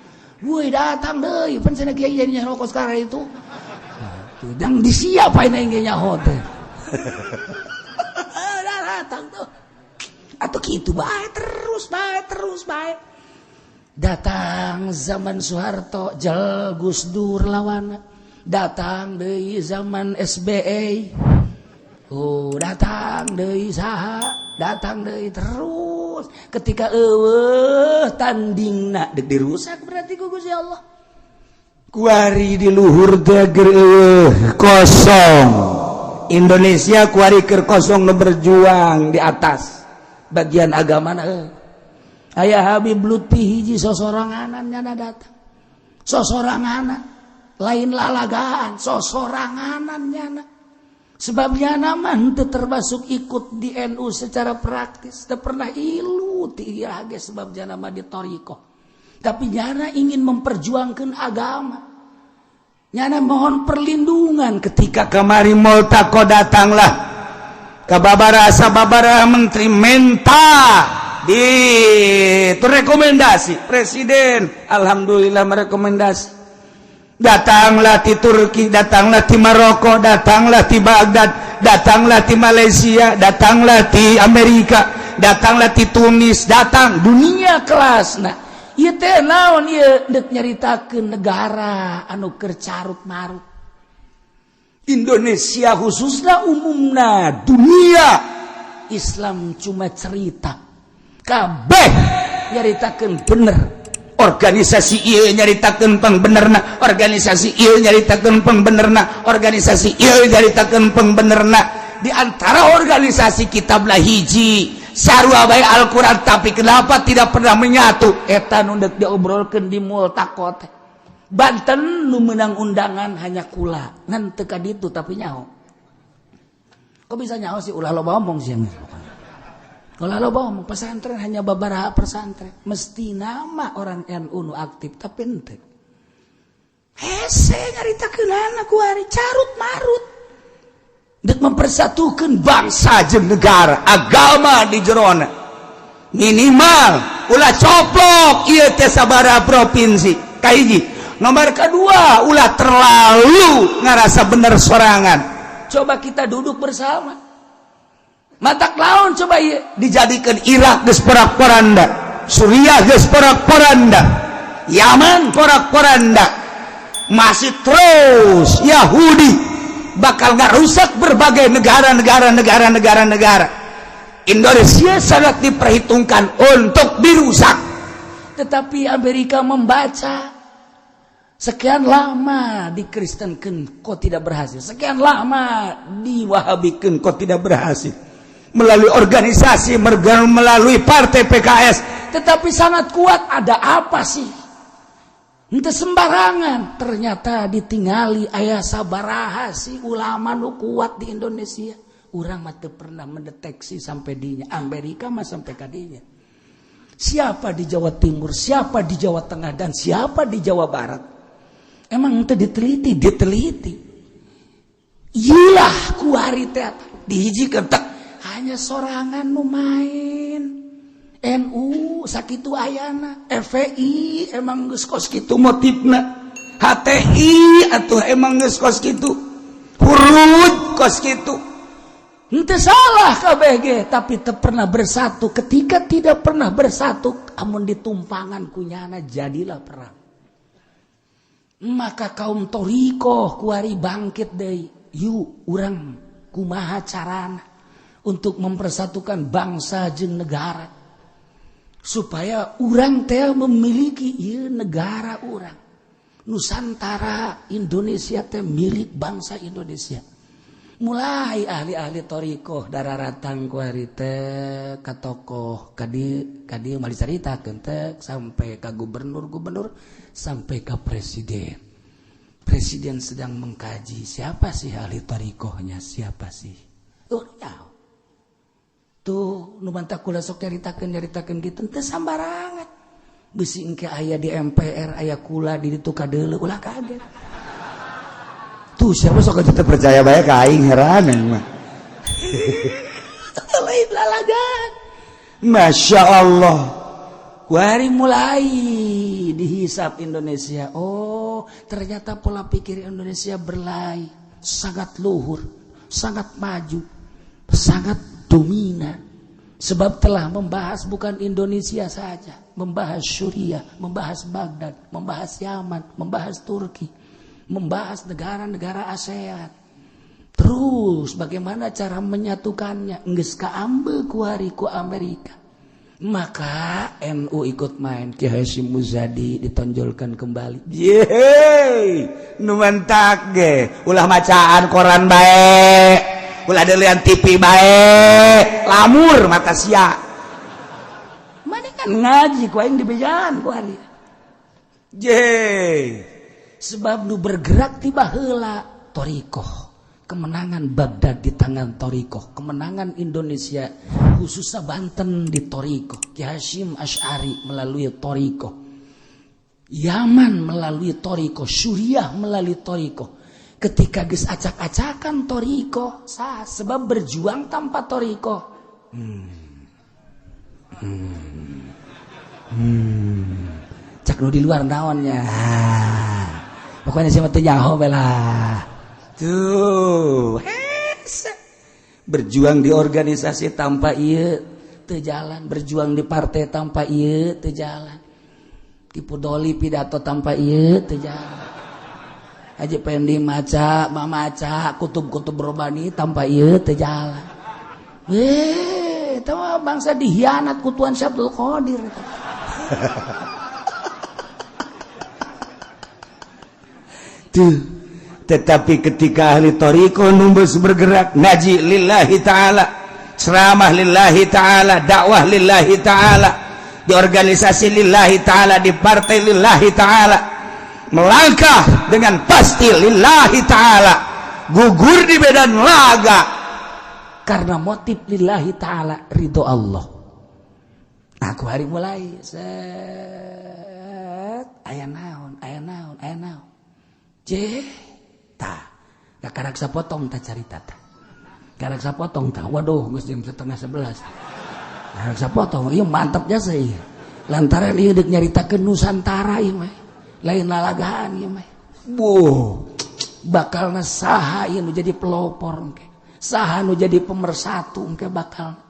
Woi, datang deui pan cenah kiai jadi nyaho sekarang itu. Yang disiapain aing ge nyaho teh. Datang tuh. Atau gitu bae terus bae terus bae. Datang zaman Soeharto, jel Gus Dur lawan. Datang deui zaman SBY. Oh, datang deui saha, datang deui terus. Ketika eueuh tandingna dek dirusak berarti ku Gusti Allah. Kuari di luhur teh kosong. Indonesia kuari keur kosong nu berjuang di atas bagian agama. Aya Habib Lutfi hiji sosoranganan nyana datang. Sosoranganan, lain lalagaan, sosoranganan nyana. Sebabnya nama henteu termasuk ikut di NU secara praktis, teu pernah ilu ti ge sebab nama di thoriqoh. Tapi nyana ingin memperjuangkan agama. Nyana mohon perlindungan. Ketika kemari Multaqo, datanglah ke babara sababara menteri menta di itu rekomendasi presiden. Alhamdulillah merekomendasi. Datanglah di Turki, datanglah di Maroko, datanglah di Baghdad, datanglah di Malaysia, datanglah di Amerika, datanglah di Tunis, datang dunia kelas. Nah, ieu teh naon ieu? Dek nyaritakeun negara anu keur carut marut. Indonesia khususnya, umumna dunia. Islam cuma cerita kabeh nyaritakeun bener. Organisasi ieu nyaritakeun pangbenerna, organisasi ieu nyaritakeun pangbenerna, organisasi ieu nyaritakeun pangbenerna. Di antara organisasi kitablah hiji sarua bae Al-Qur'an, tapi kenapa tidak pernah menyatu? Eta nu deuk diobrolkeun di Multaqo teh. Banten nu menang undangan hanya kula, ngan teu ka ditu, tapi nyaho. Kok bisa nyaho sih? Ulah loba omong sih. Ulah loba omong. Pesantren hanya beberapa pesantren, mesti nama orang NU nu aktif, tapi ente hese nyaritakeun ku hari carut marut dek mempersatukan bangsa jeung negara, agama di jerona minimal ulah coplok ieu teh sabaraha provinsi. Kahiji, nomor kedua, ulah terlalu ngerasa bener sorangan. Coba kita duduk bersama, matak lawan coba ieu. Dijadikan Irak geus porak-poranda, Suriah geus porak-poranda, Yaman porak-poranda, masih terus Yahudi bakal nggak rusak berbagai negara-negara, negara-negara, negara. Indonesia sangat diperhitungkan untuk dirusak. Tetapi Amerika membaca, sekian lama dikristenkan kok tidak berhasil, sekian lama diwahabikan kok tidak berhasil. Melalui organisasi, melalui partai PKS, tetapi sangat kuat. Ada apa sih? Ente sembarangan. Ternyata ditinggali aya sabaraha sih ulama nu kuat di Indonesia. Urang mah teu pernah mendeteksi sampai dinya. Amerika mah sampai kadinya. Siapa di Jawa Timur, siapa di Jawa Tengah, dan siapa di Jawa Barat? Emang ente diteliti, diteliti. Iyalah kuari teh dihijikeun tek hanya sorangan nu main. NU sakitu ayana, FPI emang geus kos kitu motifna, HTI atuh emang geus kos kitu, Huruj kos kitu. Ente salah KBG, tapi teu pernah bersatu. Ketika tidak pernah bersatu, amun ditumpangan kunyana jadilah perang. Maka kaum thoriqoh kuari bangkit deui. Yuk, urang kumaha carana untuk mempersatukan bangsa jeung negara supaya urang teh memiliki ieu negara urang. Nusantara Indonesia teh milik bangsa Indonesia. Mulai ahli-ahli thoriqoh dararatang kuari teh ka tokoh kadi kadi mah dicaritakeun teh sampai ka gubernur-gubernur, sampai ka presiden. Presiden sedang mengkaji siapa sih ahli thoriqohnya, siapa sih. Oh, ya. Tuh nu mantak kula sok nyaritakeun nyaritakeun kitu teu sambarangan. Bisi engke aya di MPR aya kula di ditu kadeuleu, ulah kaget. Tuh siapa sok aja percaya bae ka aing, heran mah. Lain lalagan. Masya Allah. Kuari mulai dihisap Indonesia. Oh, ternyata pola pikir Indonesia berlai, sangat luhur, sangat maju, sangat dominan. Sebab telah membahas bukan Indonesia saja, membahas Suriah, membahas Baghdad, membahas Yaman, membahas Turki, membahas negara-negara ASEAN. Terus bagaimana cara menyatukannya? Geus kaambe kuari ku Amerika. Maka NU ikut main. Ki Hasyim Muzadi ditonjolkan kembali. Yeay, nu mantak ge ulah macaan koran bae, ulah delian TV bae, lamur mata sia. Mana kan ngaji ku aing dibejaan ku hari. Yeay. Sebab nu bergerak tiba heula thoriqoh. Kemenangan Baghdad di tangan thoriqoh, kemenangan Indonesia khususnya Banten di thoriqoh, Ki Hasyim Asy'ari melalui thoriqoh, Yaman melalui thoriqoh, Suriah melalui thoriqoh. Ketika geus acak-acakan thoriqoh, sah, sebab berjuang tanpa thoriqoh. Cak nu di luar naonnya. Ah, pokoknya siapa teu nyaho lah. Tuh, hese. Berjuang di organisasi tanpa ieu teu jalan, berjuang di partai tanpa ieu teu jalan. Tipu doli pidato tanpa ieu teu jalan. Haji Pendi maca, mamaca kutub-kutub robani tanpa ieu teu jalan. Weh, eta mah bangsa dihianat ku Tuan Syekh Abdul Qadir. Tuh. Tetapi ketika ahli thoriqoh numbus bergerak ngaji lillahi ta'ala, ceramah lillahi ta'ala, dakwah lillahi ta'ala, di organisasi lillahi ta'ala, di partai lillahi ta'ala, melangkah dengan pasti lillahi ta'ala, gugur di medan laga karena motif lillahi ta'ala, ridho Allah. Aku hari mulai set aya naon, aya naon, aya naon. Je tah, karak sapotong tah carita tah. Karak sapotong tah. Waduh, geus jam 10.30. Karak sapotong, ieu mantap jasa ieu. Lantaran ieu deuk nyaritakeun Nusantara ieu mah. Lain lalagaan ieu mah. Buh, bakalna saha ieu nu jadi pelopor engke. Saha nu jadi pemersatu engke bakal.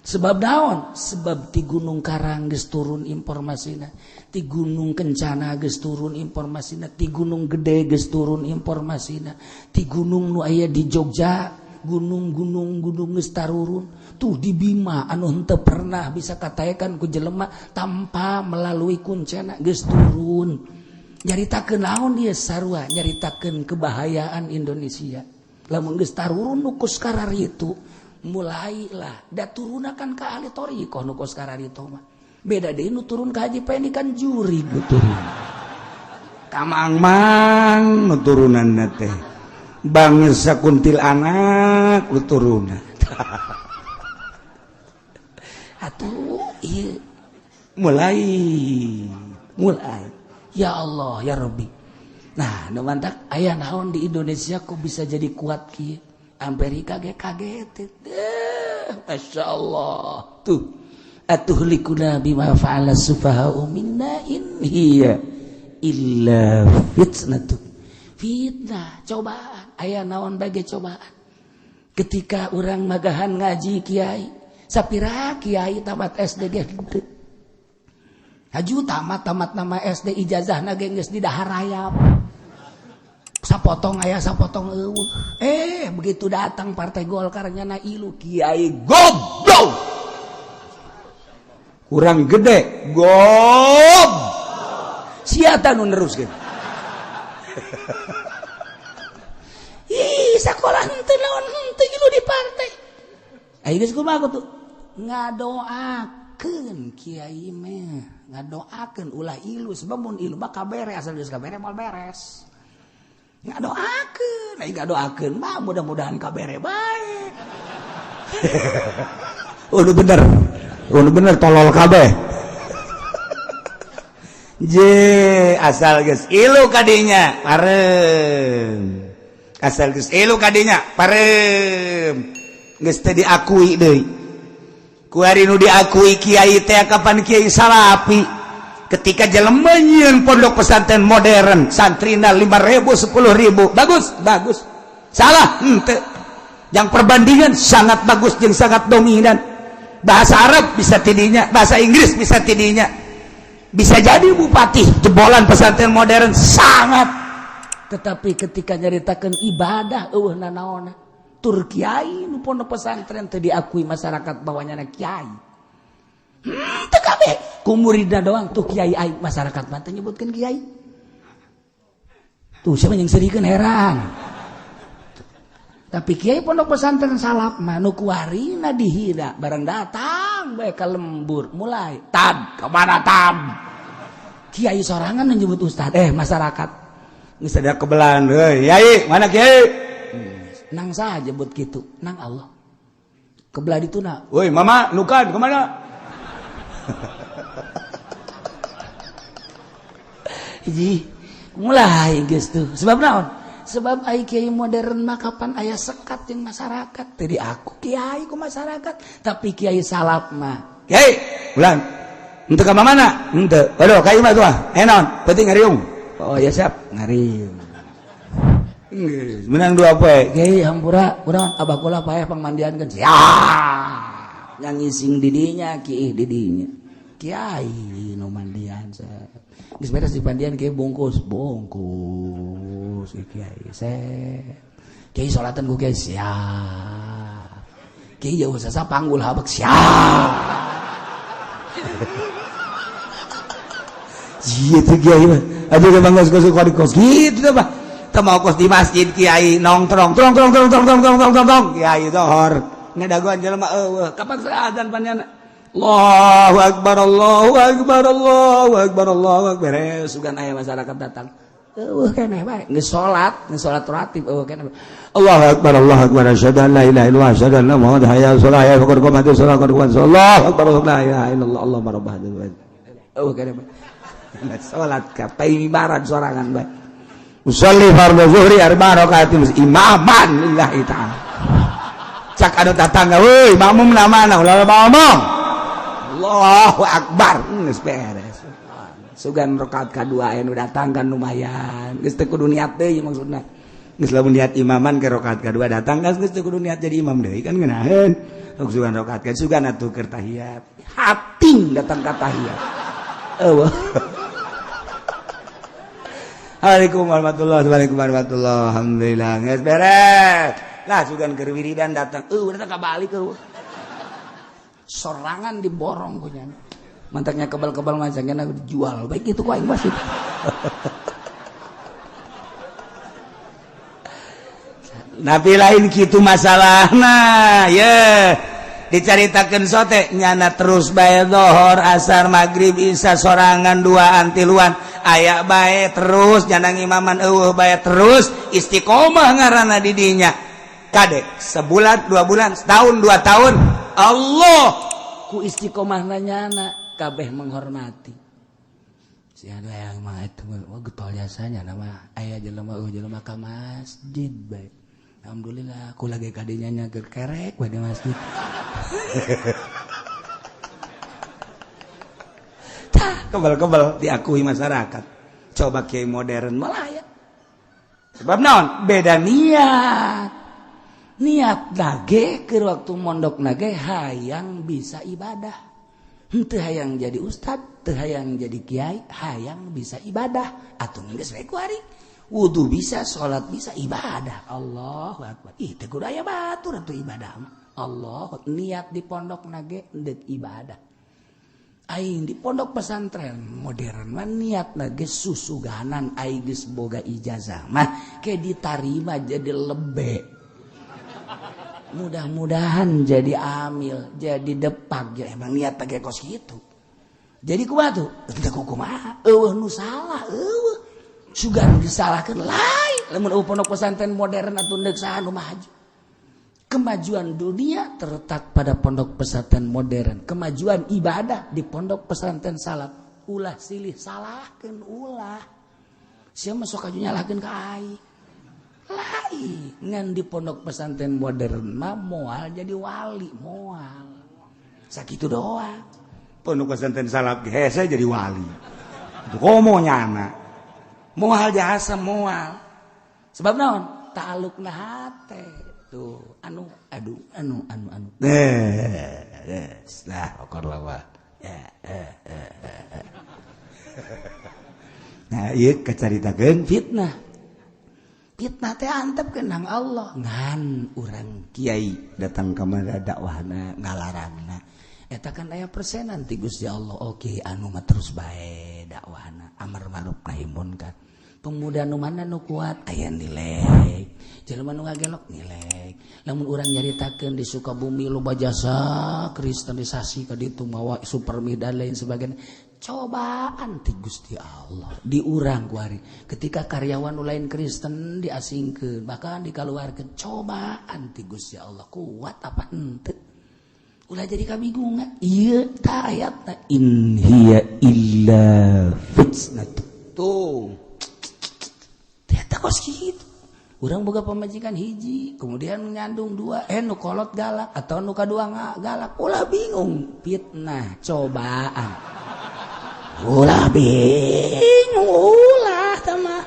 Sebab naon? Sebab ti Gunung Karang geus turun informasina, ti Gunung Kencana geus turun informasina, ti Gunung Gede geus turun informasina, ti gunung nu aya di Jogja, gunung-gunung gunung geus tarurun. Tuh di Bima anu henteu pernah bisa kataekan ku jelema tanpa melalui kuncena geus turun. Nyaritakeun naon ieu sarua? Nyaritakeun kebahayaan Indonesia. Lamun geus tarurun nu kus kararitu, Mulailah da turunakan ka ahli thariqah nu kos kararitu mah. Beda deui nu turun ka Haji Pendi kan juri nu turun. Kamang-mang nu turunanna teh. Bangsa kuntilanak nu turunan. Atuh ieu mulai mulai ya Allah ya Rabbi. Nah, nu mantak aya naon di Indonesia kok bisa jadi kuat kieu? Amerika ge kaget. Masya Allah. Tuh atuhlikuna bima fa'ala sufaha'u minna in hiya illa fitnatu. Fitnah, cobaan. Aya naon bage cobaan. Ketika urang magahan ngaji kiai, sapira kiai tamat SD ge henteu. Haju tamat nama SD ijazahna ge geus didahar rayap. Sapotong aya sapotong eueuh. Begitu datang Partai Golkar nyana ilu kiai goblok. Kurang gede gob. Sia nu neruskeun. Ih, sakola henteu naon henteu ilu di partai. Ayo geus kumaha tuh? Ngadoakeun kiai mah, ngadoakeun ulah ilu sebab mun ilu mah kabere asal geus kabere moal beres. Ngadoakeun, aya ngadoakeun mah mudah-mudahan kabere bae. Oh, bener. Oh, bener tolol kabeh. Je, asal geus ilu kadinya parem. Asal geus ilu kadinya parem. Geus teu diakui deui. Kuari nu diakui kiai teh kapan kiai salapi. Ketika jelema nyieun pondok pesantren modern, santrina 5.000 10.000, bagus, bagus. Salah henteu. Yang perbandingan sangat bagus jeung sangat dominan. Bahasa Arab bisa tidinya, bahasa Inggris bisa tidinya. Bisa jadi bupati jebolan pesantren modern sangat. Tetapi ketika nyaritakeun ibadah eueuh nanaona. Tur kiai nu pondok pesantren teu diakui masyarakat bahwa nyana kiai. Teu kabeh ku muridna doang tuh kiai aing masyarakat mah teu nyebutkeun kiai. Tuh siapa yang serikeun heran. Tapi kiai pondok pesantren salaf mah nu kuarina dihina barang datang bae ka lembur mulai tad kemana tad. Kiai sorangan nyebut ustad masyarakat geus ada kebelan heuy yai mana kiai nang saha jebut kitu nang Allah kebelah dituna woi mama lukan kemana. Hiji mulai geus tuh sebab naon sebab ai kiai modern mah kapan aya sekat jeung masyarakat teu diaku kiai ku masyarakat tapi kiai salaf mah kiai ulang henteu ka mana henteu aduh ka imah tuh naon penting ngariung oh ya siap ngariung menang dua poe kiai hampura urang abah kula paeh pangmandiankeun siap yang ngising didinya kiih didinya kiai nu mandian geus beres dipandian kiai bungkus bungkus kiai sep kiai salatan ku kiai siap kiai jauh sasa panggul habek siap. Gitu kiai mah aja ke bangga kos kos gitu teh mah teu mau kos di masjid kiai nongtrong trong trong trong trong trong trong trong trong kiai dohor ngadagoan jelema eueuh kapan azan panjana Allahu akbar Allahu akbar Allahu akbar Allahu akbar beres sugan aya masyarakat datang eueuh keneh bae geus salat ratib eueuh keneh Allahu akbar Allahu akbar asyhadu an la ilaha illallah asyhadu anna muhammadan hayya 'alas shalah hayya qad qamatis shalah qad qamatis Allahu akbar la ilaha illallah Allahumma rabb hadzal bait eueuh keneh bae salat ka paimibaran sorangan bae usolli fardhu zuhri arba rakaatin imaman lillahi ta'ala cak anu tatangga euy makmum na mana ulah ngomong Allahu akbar geus beres sugan rakaat kadua anu datang kan lumayan geus teu kudu niat deui maksudna geus lamun niat imaman ke rakaat kadua datang kan geus teu kudu niat jadi imam deui kan ngeunaheun sugan rakaat kan sugan atuh keur tahiyat hating datang ka tahiyat eueuh. Assalamualaikum warahmatullahi wabarakatuh. Alhamdulillah geus beres lah sugan keur wiridan datang datang ka balik eueuh sorangan diborong punya mantaknya kebal-kebal macamnya dijual baik itu ku aing wasit. Tapi lain gitu masalah. Nah ye, dicaritakan sote nyana terus bae dohor, asar, maghrib, isya sorangan, duaan, tiluan aya bae terus, nyana ngimaman euweuh bae terus. Istiqomah ngaranna didinya. Kade sebulan, 2 bulan, setahun, 2 tahun, Allah ku istiqomah nyana kabeh menghormati. Si ada yang mah itu, wah, getol jasanya nama aya jelema, euweuh jelema ka masjid bae. Alhamdulillah aku lagi kadinya nyager kerek bae di masjid. Tah, kebal-kebal diakui masyarakat. Coba kiai modern malah ya, sebab naon? Beda niat. Niat nage ke waktu mondok nage hayang bisa ibadah, henteu hayang jadi ustad, teu hayang jadi kiai, hayang bisa ibadah. Atuh geus we kuari wudu bisa, salat bisa, ibadah. Allahu akbar, ih, teu kudu aya batur atuh ibadah mah. Allah, niat di pondok nage deuk ibadah. Aing di pondok pesantren modern mah niat nage susuganan aing geus boga ijazah mah ke ditarima jadi lebe, mudah-mudahan jadi amil, jadi depak ya. Emang niat ge kos gitu. Jadi kumaha tuh? Teu kumaha, euweuh nu salah, euweuh sugan disalahkeun lain. Lamun euweuh pondok pesantren modern atuh deuk saha nu maju? Kemajuan dunia terletak pada pondok pesantren modern, kemajuan ibadah di pondok pesantren salaf. Ulah silih salahkeun, ulah. Sia mah sok aju nyalahkeun ka aing lain. Ngan di pondok pesantren modern mah moal jadi wali, moal, sakitu doang. Pondok pesantren salaf hese jadi wali itu komo nyana. Moal jasa, moal. Sebab naon? Ta'alluqna hate tuh, anu aduh, anu anu anu. Eh, lah okor lawa ya, eh, eh, eh. Nah, iya kacaritakeun. Fitnah, fitnah teh antep kenang Allah ngan urang. Kiai datang ke mana dakwahna ngalarangna. Eta kan aya persenan ti Gusti Allah. Oke, anu mah terus bae dakwahna, amar ma'ruf nahi munkar. Pemuda nu mana nu kuat aya nilai, jelema nu ngagelok nilai. Lamun urang nyaritakeun di Sukabumi loba jasa kristenisasi ka ditu, mawa supermi dan lain sebagainya, cobaan ti Gusti Allah di urang kuari. Ketika karyawan nu lain Kristen diasingkeun, bahkan dikaluarkeun, cobaan ti Gusti Allah, kuat apa henteu? Ulah jadi kabingungan. Ieu tah ayatna, in hiya illa fitnah tuh. Ternyata kos kitu. Urang boga pamajikan hiji, kemudian nyandung dua, eh, nu kolot galak atau nu kadua galak, ulah bingung, fitnah, cobaan. Ulah bingung, ulah tama.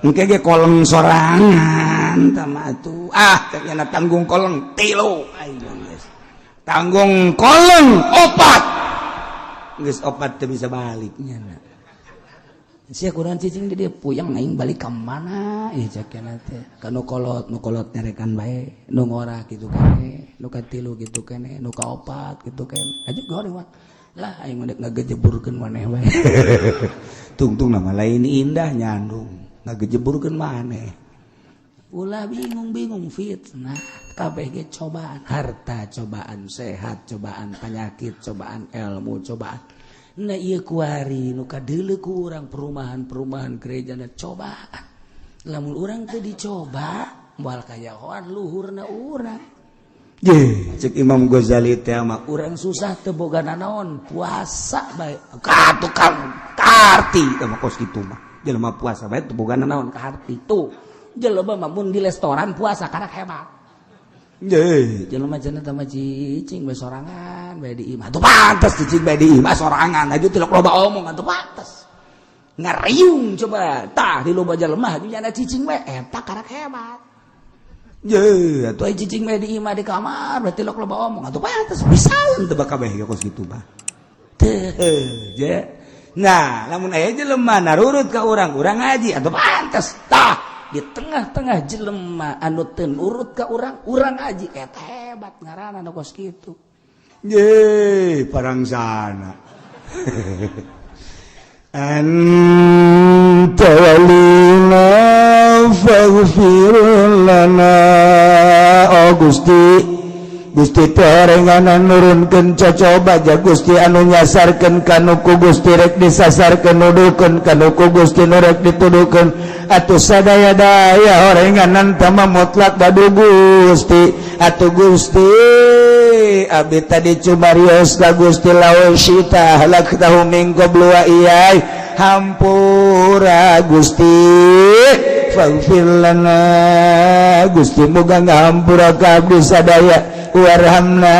Engke ge koleng sorangan tama tuh. Ah, ternyata tanggung koleng tilu. Ayo geus. Tanggung koleng opat. Geus opat teu bisa balik nya. Sia kurang cicing di dia puyeng, aing balik ka mana ieu cek teh. Ka nu kolot, nu kolot nyarekan bae, nu ngora kitu kene, nu katilu kitu kene, nu kaopat kitu kene. Aju goreng mah. Lah, aing mah dek ngagejeburkeun maneh bae. Tungtung nama lain indah nyandung ngagejeburkeun maneh. Ulah bingung-bingung fitnah, kabeh ge cobaan, harta cobaan, sehat cobaan, penyakit cobaan, ilmu cobaan. Nah, ieu kuari nu kadeuleu ku urang perumahan-perumahan gereja na cobaan. Lamun urang teu dicoba, moal kayahoan luhurna urang. Ye, cek Imam Ghazali teh mah. Urang susah teu boga nanaon, puasa bae. Ka tukang karti teh mah kos kitu mah. Jelema puasa bae teu boga nanaon. Karti tuh. Jelema mah mun di restoran puasa karena hebat. Ye, jelema cenah teh mah cicing bae sorangan bae di imah. Atuh pantes cicing bae di imah sorangan aju tilok loba omong, atuh pantes. Ngariung coba tah di loba jelema aju nyana cicing bae, eta karak hebat. Ye, atuh aya cicing bae di imah, di kamar berarti tilok loba omong, atuh pantes. Bisa teu kabeh ge kos kitu mah. Teu, je. Nah, lamun aya jelema narurut ka urang, urang ngaji atuh pantes. Tah, di tengah-tengah jelema anu teu nurut ka urang, urang ngaji, eta hebat ngaranna nu kos kitu. Ye, parang sana. Anta walina faghfir lana. Gusti Gusti teh horenganan nurunkeun cocoba ja Gusti anu nyasarkeun kanu ku Gusti rek disasarkeun nuduhkeun kanu ku Gusti nu rek dituduhkeun atuh sadaya-daya horenganan tama mutlak badu Gusti atuh Gusti abdi tadi cumarios ka Gusti lawan syita halaktahu min qablu wa iyai hampura Gusti faghfir lana Gusti muga ngahampura ka abdi sadaya warhamna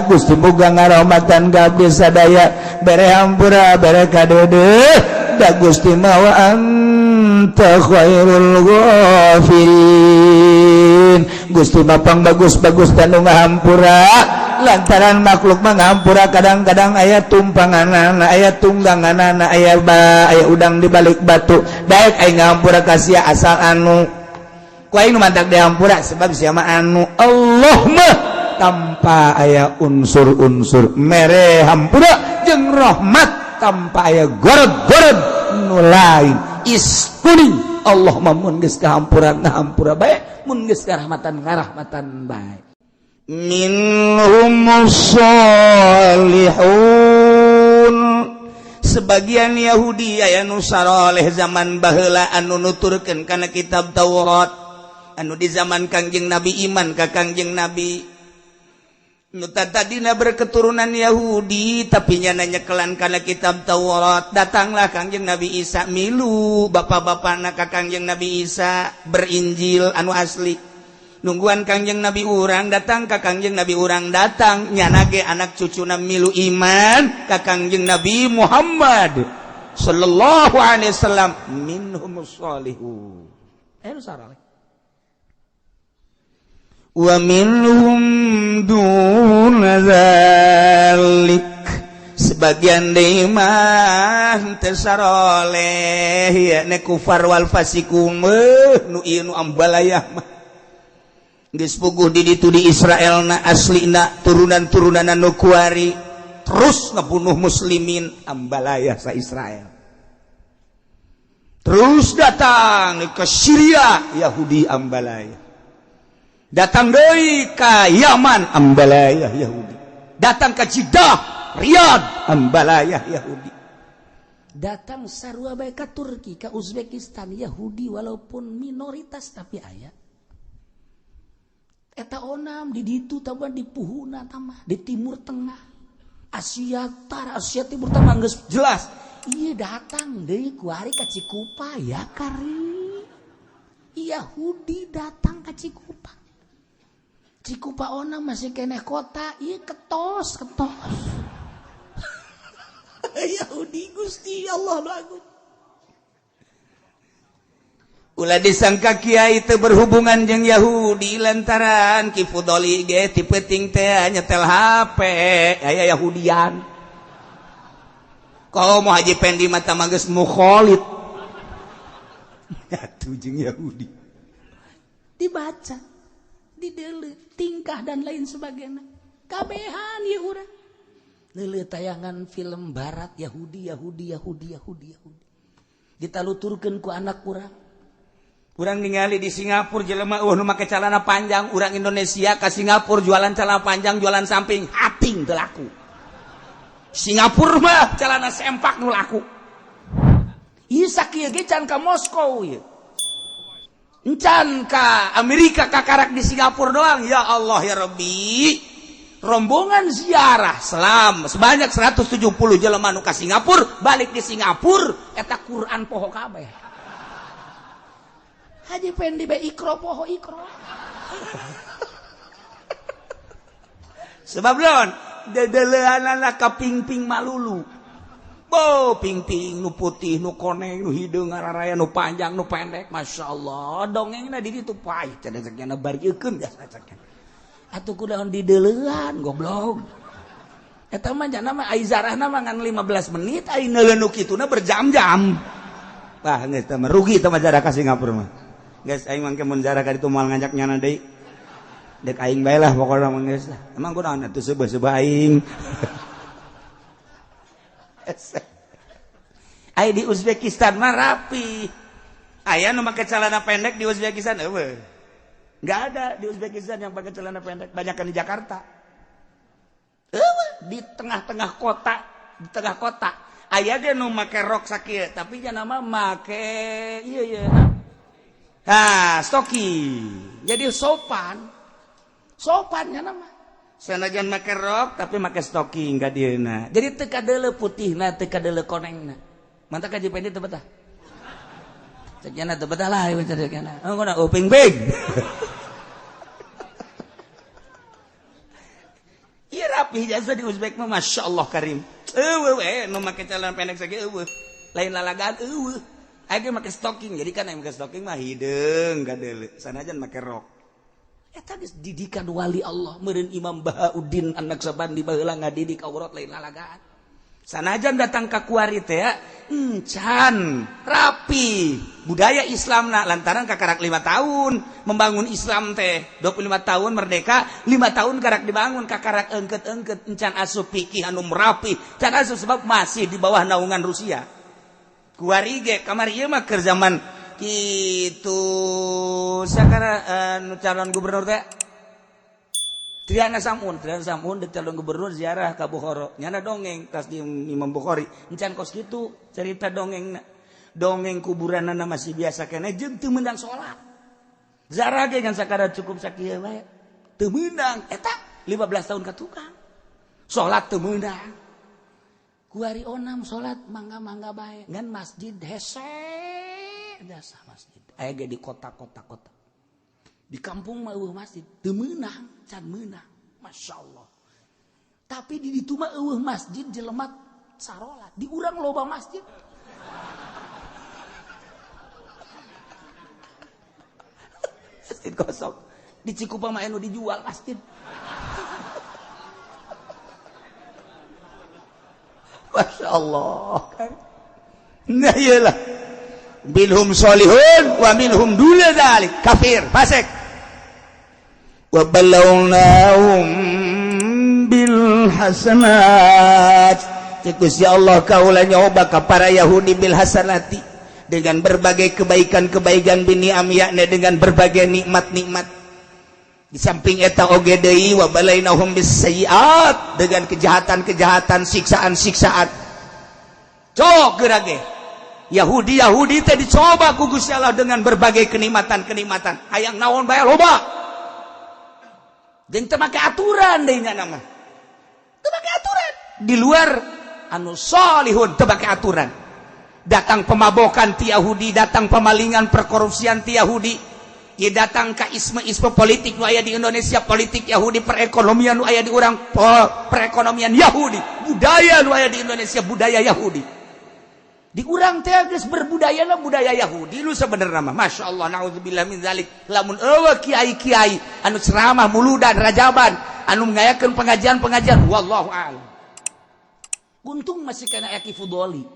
Gusti muga ngarahmatan ka abdi sadaya bere hampura bere kadeudeut da Gusti mah wa anta khairul ghafirin Gusti mah pang bagus-bagus tanu ngahampura lantaran makhluk mah ngahampura kadang-kadang aya tumpanganana aya tungganganana aya ba aya udang di balik batu daek aing ngahampura ka sia asal anu ku aing nu mantak dihampura sebab sia mah anu Allah mah tanpa aya unsur-unsur mere hampura jeung rahmat tanpa aya gorod-gorod nu lain iskuning Allah mah mun geus kahampura ngahampura bae mun geus karahmatan ngarahmatan bae minhumus sholihun sebagian Yahudi aya nu saroleh zaman baheula anu nuturkeun kana kitab Taurat anu di zaman Kangjeng Nabi iman ka Kangjeng Nabi nu tadina berketurunan Yahudi tapi nyana nyekelan kana kitab Taurat datanglah Kangjeng Nabi Isa milu bapak-bapakna ka Kangjeng Nabi Isa berinjil anu asli nungguan Kangjeng Nabi urang datang ka Kangjeng Nabi urang datang nyana ge anak cucuna milu iman ka Kangjeng Nabi Muhammad sallallahu alaihi wasallam minhumus sholihun nu saroleh wa minhum duna dzalik sebagian deui mah teu saroleh ya ne kufar wal fasiqun nu ieu nu ambalayah mah geus puguh di ditu di Israel na aslina turunan-turunan nu kuari terus ngebunuh muslimin ambalayah sa Israel terus datang ke Syria Yahudi ambalayah datang deui ka Yaman ambalayah Yahudi datang ke Jeddah Riyadh ambalayah Yahudi datang sarua bae ka Turki ka Uzbekistan Yahudi walaupun minoritas tapi aya eta onam di ditu taban di puhuna tamah di Timur Tengah Asia Tara Asia Timur Tengah geus jelas iya datang deui kuari ka Cikupa ya kari Yahudi datang ka Cikupa Cikupa onam masih keneh kota iya ketos ketos Yahudi Gusti Allah bagus ulah disangka kiai teu berhubungan jeung Yahudi lantaran Ki Fudoli ge ti peuting teh nyetel HP aya Yahudian komo Haji Pendi mata mah geus mukholid atuh jeung Yahudi dibaca dideuleu tingkah dan lain sebagainya kabehan ieu urang leuleuh tayangan film barat Yahudi Yahudi Yahudi Yahudi Yahudi ditaluturkeun ku anak urang urang ningali di Singapura jelema nu make celana panjang urang Indonesia ka Singapura jualan celana panjang jualan samping hating teu laku Singapura mah celana sempak nu laku ieu sakieu ge can ka Moskow ieu encan ka Amerika kakarak di Singapura doang ya Allah ya Rabbi rombongan ziarah selam sebanyak 170 jelema nu ka Singapura balik di Singapura eta Quran poho kabeh Haji Pendi be ikro poho ikro sebab lon dedeleanana ka pingping malulu bo pingping nu putih nu koneng nu hideung ngararaya nu panjang nu pendek Masya Allah dongengna di ditu pahit cenah cekna bariekeun biasa cekna atuh kudaon dideulean goblok eta mah jana mah ai zarahna mah ngan 15 menit ai neuleun nu kituna berjam-jam wah geus teh rugi teh mah jarah ka Singapura mah geus aing mangke mun jarah ka ditu moal ngajak nyana deui dek aing bae lah pokona mah geus lah emang kunaon atuh seubeuh-seubeuh aing ai di Uzbekistan mah rapi aya nu make celana pendek di Uzbekistan eueuh Nggak ada di Uzbekistan yang pakai celana pendek, banyakan di Jakarta. Di tengah-tengah kota, di tengah kota aya ge nu make rok sakieu, tapi nya nama make ieu ieu. Nah, stocking. Jadi sopan. Sopannya nama. Sanajan make rok tapi make stocking ka dieuna. Jadi teu kadeuleu putihna, teu kadeuleu konengna. Mantap ka Jipendi teu betah. Cek nya teu betah lah ieu cek nya. Oh, ngono uping big. Ieu rapi jasa di Uzbek mah Masya Allah karim. Eueuh we nu make celana pendek sakieu eueuh. Lain lalagaan eueuh. Aya ge make stocking. Jadi kan aya make stocking mah hideung kadeuleu. Sanajan make rok. Eta geus didikan wali Allah meureun Imam Bahauddin anak Sabandi baheula ngadidik aurat lain lalagaan. Sanajan datang ka kuari teh encan rapi budaya Islamna lantaran kakarak 5 tahun membangun Islam teh 25 tahun merdeka 5 tahun karak dibangun kakarak engket-engket encan asup fikih anu rapi can asup sebab masih di bawah naungan Rusia. Kuari ge kamari ieu mah keur zaman kitu sakara nu calon gubernur teh Triana Samun dek calon gubernur ziarah ka Bukhara. Nyana dongeng tas di Imam Bukhari. Encan kos kitu cerita dongengna. Dongeng kuburanana masih biasa keneh jeung teu meunang salat. Ziarah ge ngan sakadar cukup sakieu wae. Teu meunang eta 15 tahun ka tukang. Salat teu meunang. Kuari onam salat mangga-mangga bae. Ngan masjid hese jasa masjid. Aya ge di kota-kota kota. Di kampung mah eueuh masjid, teu meunang, can meunang. Masya Allah. Tapi di ditu mah eueuh masjid jelema sarolat, di urang loba masjid. Masjid kosong. Di Cikupa mah anu dijual masjid. Masya Allah. Nah iyalah. Bilhum solihun wa minhum dula dzalik kafir fasik. Wa balawnahum bil hasanat. Cek Gusti Allah kaula nyoba ka para Yahudi bil hasanati dengan berbagai kebaikan-kebaikan bini amyakna dengan berbagai nikmat-nikmat. Di samping eta oge deui wa balainahum bis sayiat dengan kejahatan-kejahatan, siksaan-siksaan. Cok geura ge. Yahudi-Yahudi teh dicoba ku Gusti Allah dengan berbagai kenikmatan-kenikmatan. Hayang naon bae loba. Jeung teu make aturan deui nya nama. Teu make aturan. Di luar anu solihun teu make aturan. Datang pemabokan ti Yahudi, datang pemalingan perkorupsian ti Yahudi. Ye datang ka isme-isme politik nu aya di Indonesia, politik Yahudi, perekonomian nu aya di urang, perekonomian Yahudi, budaya nu aya di Indonesia, budaya Yahudi. Di urang teh geus berbudayana budaya Yahudi lu sebenarnya mah. Masya Allah, naudzubillah min zalik. Lamun eueuh kiai-kiai anu ceramah muludan rajaban, anu ngayakeun pengajian-pengajian, wallahu a'lam. Untung masih kena Eki Fudoli.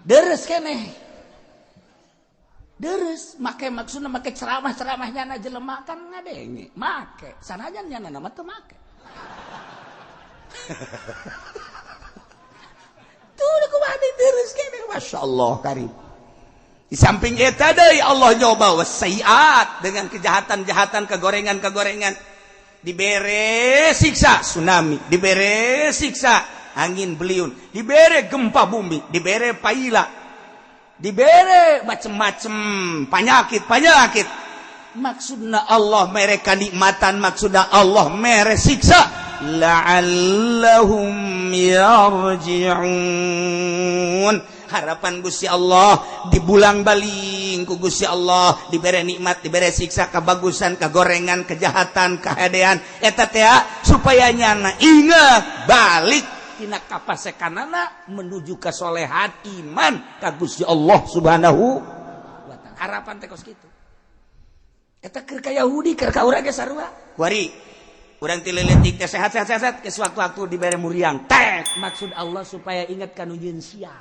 Deres keneh. Deres make maksudna make ceramah-ceramahnya na jelema kan ngadenge. Make sanajan nya mah teu make. Masya Allah karim. Di samping eta deui Allah nyoba wasayiat dengan kejahatan-jahatan, kegorengan-kegorengan. Dibere siksa tsunami, dibere siksa angin beliung, dibere gempa bumi, dibere paila, dibere macem-macem penyakit-penyakit. Maksudna Allah mere kanikmatan, maksudna Allah mere siksa. La'allahum yarji'un. Harapan Gusti Allah dibulang baling ku Gusti Allah, dibere nikmat, dibere siksa, kebagusan, kegorengan, kejahatan, kehadean eta teh supaya nyana ingat balik tina kapasekanana menuju kesolehan iman ka Gusti Allah Subhanahu wa taala. Harapan teh kos kitu. Eta keur ka Yahudi, keur ka urang ge sarua. Kuari urang ti leutik teh sehat-sehat sehat ke sewaktu-waktu dibere muriang. Tek maksud Allah supaya ingat ka nu nyeun sia.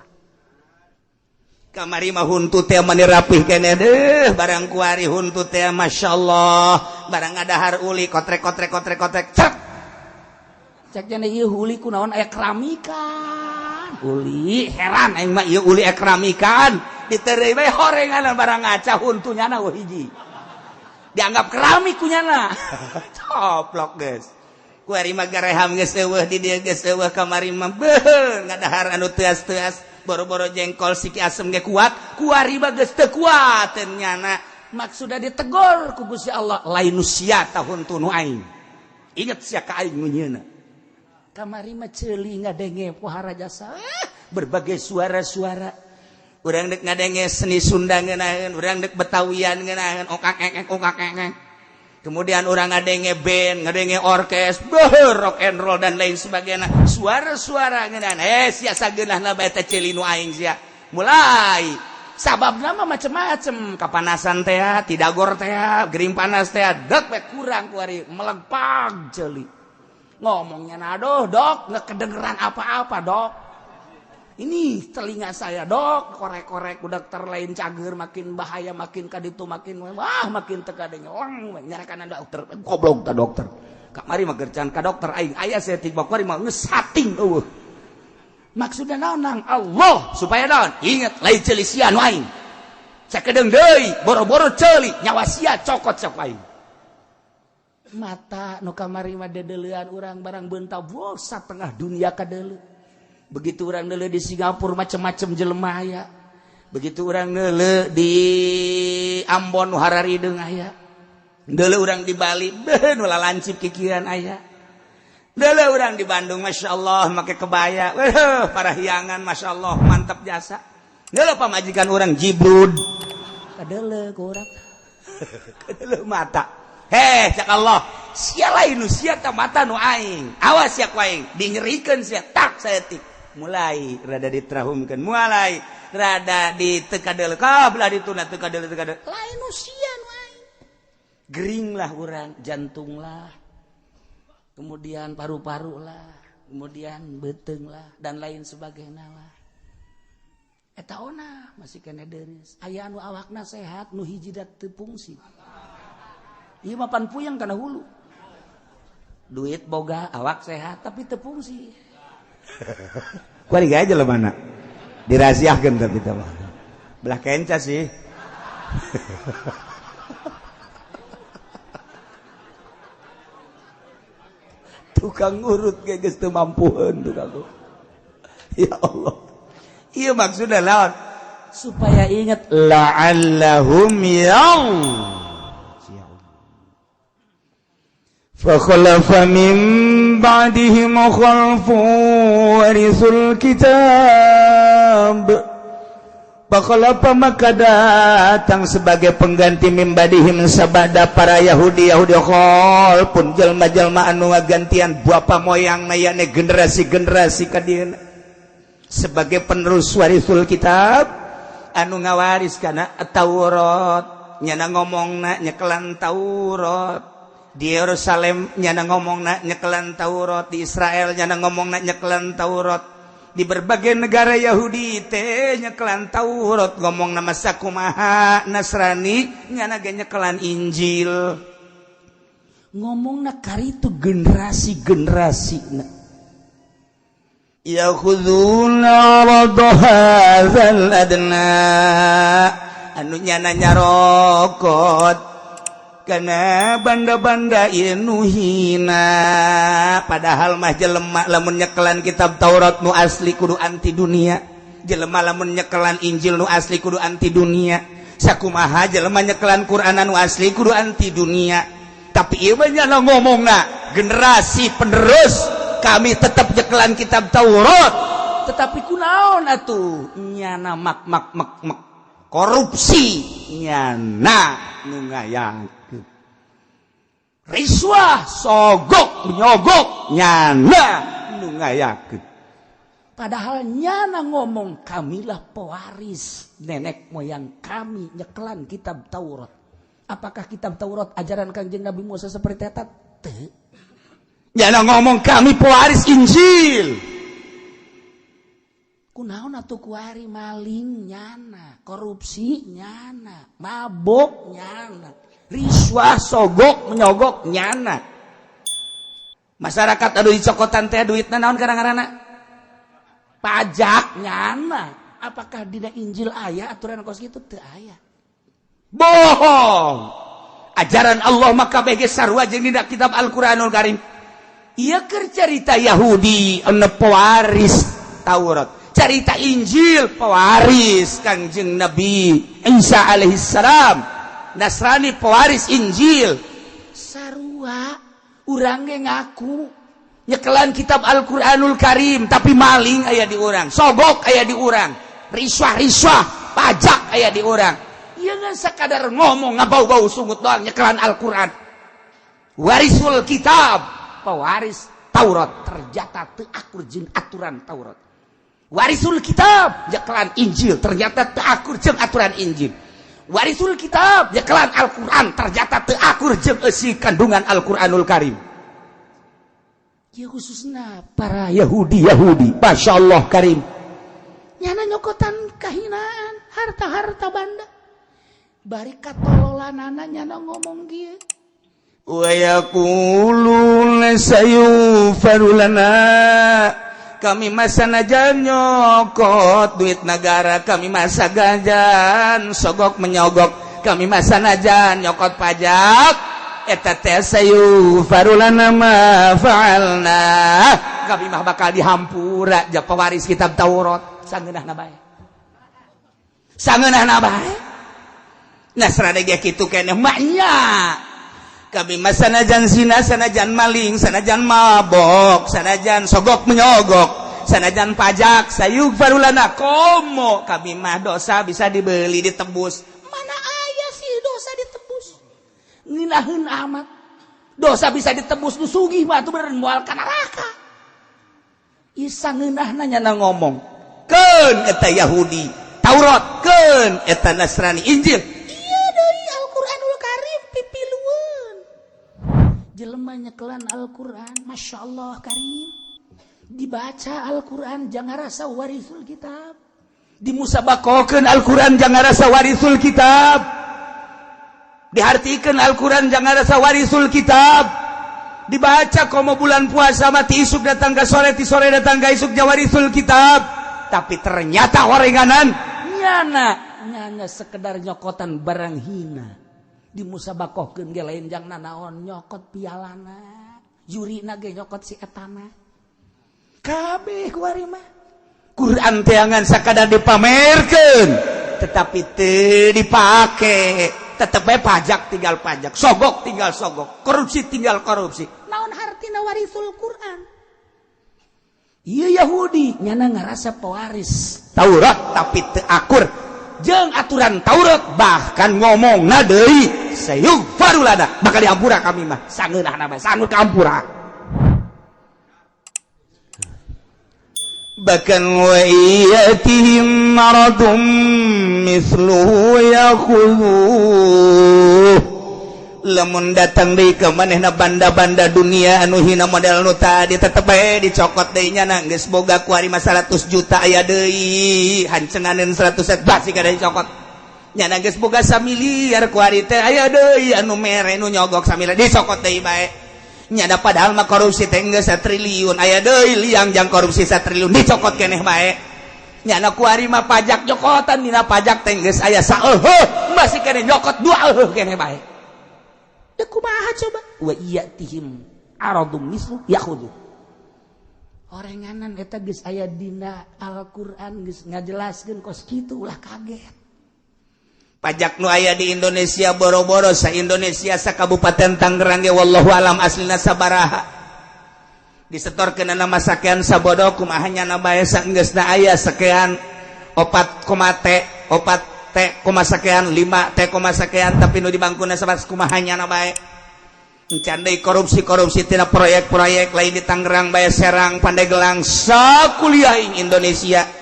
Kamari mah huntu teh mani rapih keneh deuh, barang kuari huntu teh masyaallah, barang ngadahar uli kotrek kotrek kotrek kotrek cek. Cek jane ieu uli kunaon aya keramikan. Uli heran aing mah ieu uli aya keramikan. Ditereuy bae horengan barang ngaca huntu nyana hiji. Dianggap keramik ku nyana. Coplok geus. Kuari mah gareham geus eueuh di dieu, geus eueuh kamari mah beuh ngadahar anu teas-teas boro-boro jengkol, siki asem ge kuat, kuari mah geus teu kuat nyana. Maksudna ditegor ku Gusti Allah, lain nu sia tah huntu nu aing. Inget sia ka aing nu nyieuna. Kamari mah ceuli ngadenge pohara jasa berbagai suara-suara. Urang dek ngadenge seni Sunda ngeunaheun, urang dek Betawian ngeunaheun, okak ekek okak ekek. Kemudian urang ngadenge band, ngadenge orkes, beuh, rock and roll dan lain sebagainya. Suara-suara ngeunaheun. Eh, sia sageunahna bae teh ceuli nu aing sia. Mulai sabab nama macem-macem, kapanasan teh, tidagor teh, gering panas teh, dek we kurang kuari melegpag ceuli. Ngomongnya, "Aduh dok, nggak kedengeran apa-apa dok. Ini telinga saya dok, korek-korek dokter lain cager, makin bahaya, makin kaditu, makin wah, makin teka lang nyarakan dokter, goblok ta dokter." Kamari mah gercan ka dokter aing aya saeutik kuari mah geus sating eueuh. Maksudna naon nang Allah supaya naon? Ingat, lain ceuli sia nu aing. Sakedeung deui boro-boro ceuli, nyawa sia cokot sok aing. Mata nu kamari mah dedeulean urang barang beunta setengah dunia kadeuleu. Begitu urang deuleu di Singapura macem-macem jelema aya. Begitu urang deuleu di Ambon nu hararideung aya. Deuleu urang di Bali beuh nu lalancip kikiran aya. Deuleu urang di Bandung, Masya Allah, make kebaya, wah, parahyangan, Masya Allah, mantap jasa. Deuleu pamajikan urang jibrud kadeuleu ku urang, kadeuleu mata. Heh, cak Allah, sia lain nu sia ta mata nu aing. Awas sia ku aing dinyerikeun sia tak saeutik. Mulai rada diterahumkeun, mulai rada ditekadeul ka belah dituna, tekadeul tekadeul. Lain nu sia nu aing. Gering lah urang, jantung lah, kemudian paru-paru lah, kemudian beteng lah, dan lain sebagainya lah. Eta ona masih kena deris. Aya anu awakna sehat, nu hiji dat teu fungsi. Ieu mah pan puyeng kana hulu. Duit boga, awak sehat, tapi teu fungsi. Kuari aja lah mana dirahasiakeun, tapi teh mah belah kenca sih. Tukang urut ge geus teu mampueun tukang urut. Ya Allah. Ieu maksudna lawan supaya ingat la'allahum yarji'un. فخلف من بعدهم خلف ورثوا الكتاب. فخلف maka datang sebagai pengganti, من بعدهم sabada para Yahudi Yahudi, خلف jelma-jelma anu ngagantian bapa moyang mayane generasi-generasi kadieuna sebagai penerus, ورثوا الكتاب anu ngawaris kana Taurat. Nyana ngomongna nyekelan Taurat di Yerusalem, nyana ngomongna nyekelan Taurat di Israel, nyana ngomongna nyekelan Taurat di berbagai negara Yahudi teh nyekelan Taurat. Ngomong nama sakumaha Nasrani, nyana ge nyekelan Injil. Ngomongna karitu generasi-generasi. يأخذون عرض هذا الأدنى anu nyana nyarokot karena banda-banda nu hina. Padahal mah jelema lamun nyekelan kitab Taurat nu asli kudu anti dunia, jelema lamun nyekelan Injil nu asli kudu anti dunia, sakumaha jelema nyekelan Quran nu asli kudu anti dunia. Tapi ieu mah nyana ngomongna generasi penerus kami tetap nyekelan kitab Taurat, tetapi kunaon atuh nyana mak mak mak mak korupsi, nyana nu ngayakeun riswah, sogok menyogok, nyana nu ngayakeun. Padahal nyana ngomong kamilah pewaris nenek moyang kami nyekelan kitab Taurat. Apakah kitab Taurat ajaran Kangjeng Nabi Musa seperti eta? Teu. Nyana ngomong kami pewaris Injil. Kunaon atuh kuari maling nyana, korupsi nyana, mabok nyana, riswah, sogok menyogok nyana. Masyarakat aduh dicokotan teh duitna naon kadang-kadang pajak nyana. Apakah dina Injil aya aturan kos kitu? Teu aya. Bohong. Ajaran Allah maka kabeh ge sarua jeung dina kitab Al-Qur'anul Karim. Ieu keur carita Yahudi anu pewaris Taurat, carita Injil pewaris Kangjeng Nabi Isa alaihi salam, Nasrani pewaris Injil. Sarua urang ge ngaku nyekelan kitab Al-Qur'anul Karim, tapi maling aya di urang, sogok aya di urang, riswah-riswah, pajak aya di urang. Ieu ngan sakadar ngomong ngabau-bau sungut doang nyekelan Al-Qur'an. Warisul kitab, pewaris Taurat, ternyata teu akur jeung aturan Taurat. Warisul kitab nyekelan Injil, ternyata teu akur jeung aturan Injil. Warisul kitab nyekelan Al-Qur'an, ternyata teu akur jeung eusi kandungan Al-Qur'anul Karim. Ya khususnya para Yahudi Yahudi, Masya Allah Karim, nyana nyokotan kahinaan harta-harta banda, bari katololanana nyana ngomong kieu. Wa yaquluna sayughfaru lana, kami mah sanajan nyokot duit negara, kami mah sanajan sogok menyogok, kami mah sanajan nyokot pajak, eta teh sayughfaru lana ma fa'alna, kami mah bakal dihampura. Ja pewaris kitab Taurat, sangeunahna bae, sangeunahna bae. Nasrani ge kitu keneh maknya, kami mah sanajan zina, sanajan maling, sanajan mabok, sanajan sogok menyogok, sanajan pajak, sayughfaru lana, komo kami mah dosa bisa dibeli, ditebus. Mana aya sih dosa ditebus? Nginaheun amat dosa bisa ditebus. Nu sugih mah atuh bener moal ka neraka. Isa ngeunahna nyana ngomong keun eta Yahudi Taurat, keun eta Nasrani Injil. Iya deui Al-Qur'anul Karim pipilueun. Jelema nyekelan Al-Qur'an, Masya Allah Karim, dibaca Al-Qur'an jangan rasa warisul kitab, dimusabakokeun Al-Qur'an jangan rasa warisul kitab, dihartikeun Al-Qur'an jangan rasa warisul kitab, dibaca komo bulan puasa mati isuk datang ke sore, ti sore datang ke isuk, warisul kitab, tapi ternyata orenganan. Nyana nyana sekedar nyokotan barang hina, dimusabakohkeun ge lain jang nanaon, nyokot pialana, jurina ge nyokot si etana kabeh. Kuari mah Quran teangan sakadar dipamerkeun tetapi teu dipake. Tetep bae pajak tinggal pajak, sogok tinggal sogok, korupsi tinggal korupsi. Naon hartina warisul Quran? Iya, Yahudi nyana ngerasa pewaris Taurat tapi teu akur jeung aturan Taurat, bahkan ngomong na deui sayughfaru lana, bakal diampura kami mah. Sangeunahna mah sangut kampura. Bahkan wa iyatihim maradum mithluhu yakhudhuh, lamun datang deui ka manehna banda-banda dunia anu hina model nu tadi, tetep bae dicokot deui. Nya geus boga kuari mah 100 juta, aya deui hancenganeun 100 set basi kada dicokot. Nya geus boga samiliar kuari teh, aya deui anu mere nu nyogok samiliar, dicokot deui bae. Nyada padahal mah korupsi teh geus satriliun, aya deui liang jang korupsi satriliun, dicokot keneh bae. Nyana kuari mah pajak nyokotan, dina pajak teh geus aya saeuheuh, masih keneh nyokot dua euheuh keneh bae. Da kumaha coba? Wa iyatihim aradum mislu yakhudhu. Orenganan eta geus aya dina Al-Qur'an, geus ngajelaskeun kos kitu, ulah kaget. Pajak nu aya di Indonesia, boro-boro sa Indonesia, sa Kabupaten Tangerang ge wallahu alam aslina sabaraha disetorkeun nama sakean sabodo. Kumaha nyana bae saenggeusna aya sekian 4 koma T, 4 T koma sekian, 5 T koma sekian, tapi nu di bangkuna sabat, kumaha nyana bae? Encan deui korupsi-korupsi tina proyek-proyek lain di Tangerang bae, Serang, Pandeglang, sakuliah ing Indonesia.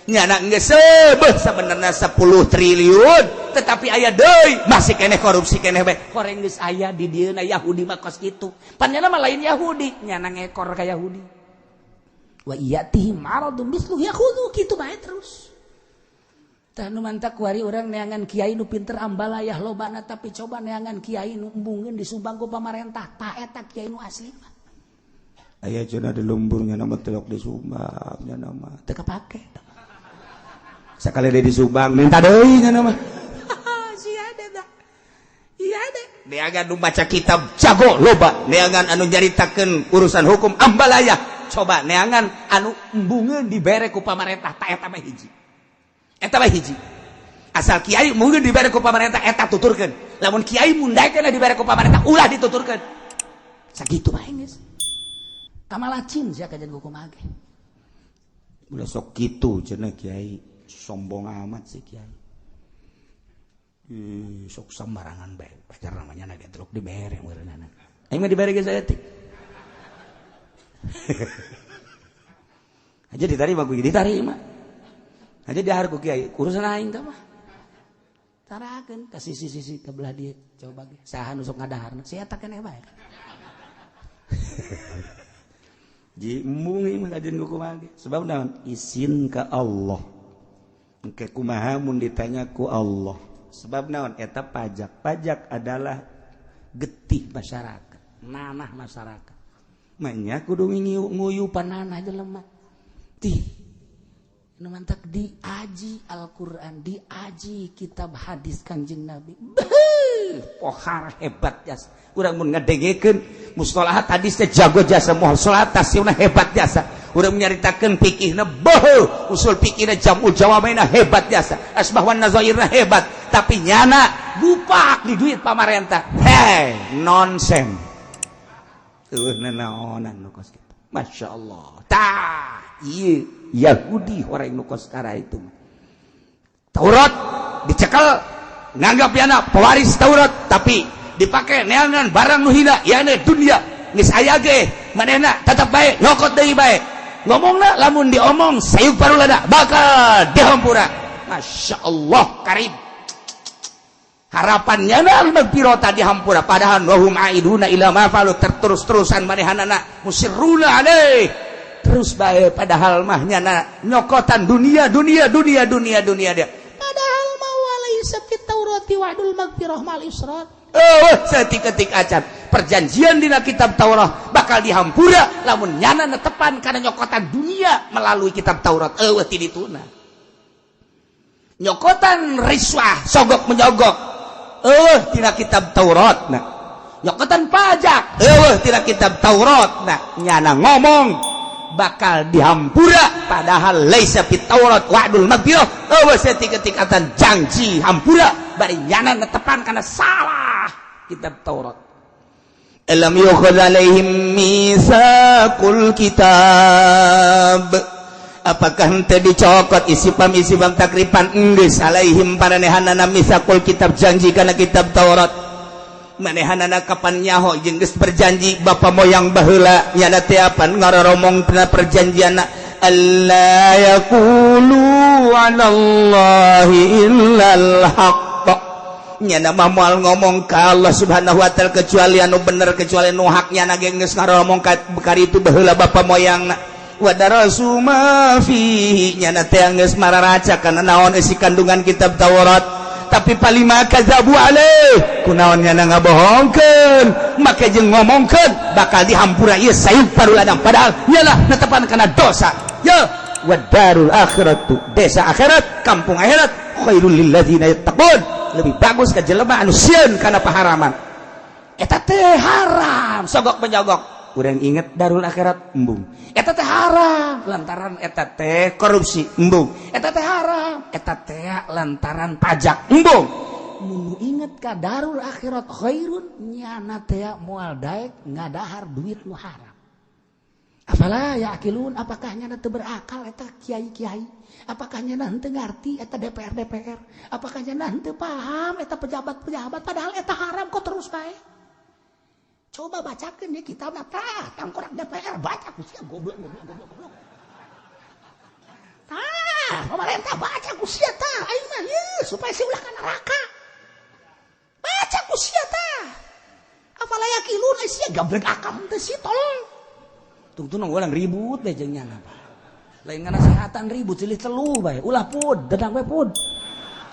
Nyana geus sebeuh sabenerna 10 triliun, tetapi aya deui masih keneh korupsi keneh bae. Koreng geus aya di dieuna Yahudi mah kos kitu. Pan nyana mah lain Yahudi, nyana ngekor ka Yahudi. Wa iyatihim aradum mislu yakhudhu, kitu bae terus. Tah nu mantak kuari urang neangan kiai nu pinter ambalayah lobana, tapi coba neangan kiai nu embungeun disumbang ku pamarentah, tah eta kiai nu asli mah. Aya cenah di lemburnya nama telok di Sumbang nya nama teu kapake. Sakali di Subang minta deui nya nama. Si ada dah. Iya ada. Neangan nu maca kitab jago loba, neangan anu nyaritakeun urusan hukum ambalaya. Coba neangan anu embungeun dibere ku pamarentah, ta eta mah hiji. Eta mah hiji. Asal kiai mungkin dibere ku pamarentah, eta tuturkeun. Lamun kiai mundaikeun dibere ku pamarentah, ulah dituturkeun. Sakitu bae geus. Kamalacin sia kajian hukum ge. Ulah sok kitu cenah kiai, sombong amat sih kiai. Ih, sok sembarangan bae. Pacar namanya naga truk dibere meureunana. Aing mah dibere ge saeutik. Aja diterima ku diterima. Aja dahar ku kiai, urusan aing tah mah. Tarakeun ka sisi-sisi ka belah dieu, coba ge saha nu sok ngadaharna, si eta keneh bae. Ji embung ieu mah kajian ku kumaha ge. Sebab naon? Isin ka Allah. Engke kumaha mun ditanya ku Allah. Sebab naon? Eta pajak. Pajak adalah getih masyarakat, nanah masyarakat. Manya kudu nguyupan nanah jelema. Tih. Nu mantak diaji Al-Qur'an, diaji kitab hadis Kanjeng Nabi. Beuh, pohar hebat jasa. Urang mun ngadengekeun mustalahat hadis teh jago jasa, mustalahat tafsirna hebat jasa. Urang nyaritakeun fikihna beuh, usul fikihna jamul jawamaina hebat jasa, asbah wan nazairna hebat, tapi nyana dupak di duit pamarentah. Hei, nonsen. Eueuh nanaonan nu kos kitu. Masya Allah. Tah, ieu Yahudi orang nu kos kara itu. Taurat dicekel nganggap yana pewaris Taurat, tapi dipakai neangan barang nu hina yana dunia. Geus aya ge manehna tetep bae nyokot deui bae. Ngomongna lamun diomong sayuk parulada bakal dihampura. Masya Allah karim. Harapannya na magfirata dihampura, padahal wahum aiduna ila ma falu, terus-terusan manehanana musirruna alaih terus bae, padahal mah nyana nyokotan dunia dunia dunia dunia dunia dia, padahal mah walaisa fit taurati wa'dul magfirah mal israr. Oh, setik-ketik acan perjanjian dina kitab Taurat bakal dihampura lamun nyana netepan kana nyokotan dunia melalui kitab Taurat. Eueuh ti dituna nyokotan riswah sogok menyogok, eueuh tina kitab Taurat. Nah, nyokotan pajak eueuh tina kitab Taurat. Nah, nyana ngomong bakal dihampura padahal laisa fit Taurat wa'dul magfirah. Eueuh setik-ketik atan janji hampura bari nyana netepan kana salah kitab Taurat. Alam yukhadh alaihim mitsaqul kitab, apakah henteu dicokot isipam-isipam takripan enggeus alaihim paranehanana mitsaqul kitab, janji kana kitab Taurat. Manehanana kapan nyaho jeung geus berjanji bapa moyang baheula nyana teh apan ngaroromong tina perjanjianna alla yaqulu 'alallahi illal haqq, nyana mah moal ngomong ka Allah Subhanahu wa taala kecuali anu bener, kecuali nu hak. Nyana ge geus ngaromong ka kari itu baheula bapa moyangna. Wa darasu ma fihi, nyana teh geus mararaca kana naon isi kandungan kitab Taurat, tapi palima kadzabu alaih, kunaon nyana ngabohongkeun make jeung ngomongkeun bakal dihampura ieu sayuk paruladang, padahal nyalah netepan kana dosa. Ya wa darul akhiratu, desa akhirat, kampung akhirat, khairul lil ladzina yattaqun, lebih bagus ka jelema anu sieun kana paharaman. Eta teh haram sogok menyogok, urang inget darul akhirat embung. Eta teh haram lantaran eta teh korupsi embung. Eta teh haram eta teh lantaran pajak embung. Mun inget ka darul akhirat khairun, nyana teh moal daek ngadahar duit nu haram. Afala yaqilun, apakah nyana teu berakal eta kiai-kiai? Apakah nyana henteu ngarti eta DPR DPR? Apakah nyana henteu paham eta pejabat-pejabat, padahal eta haram kok terus bae? Coba bacakeun ya kitab tah, tangkorak DPR baca ku sia, goblok goblok goblok goblok. Tah, pemerintah baca ku sia tah, aing mah ieu supaya si ulah ka neraka. Baca ku sia tah. Afala yaqilun, ai sia gablek akal teh si tolong. Tungtung urang ribut bae jeung nyana. Lain nganasehatan ribut silih telu bae, ulah pud, dedang bae pud.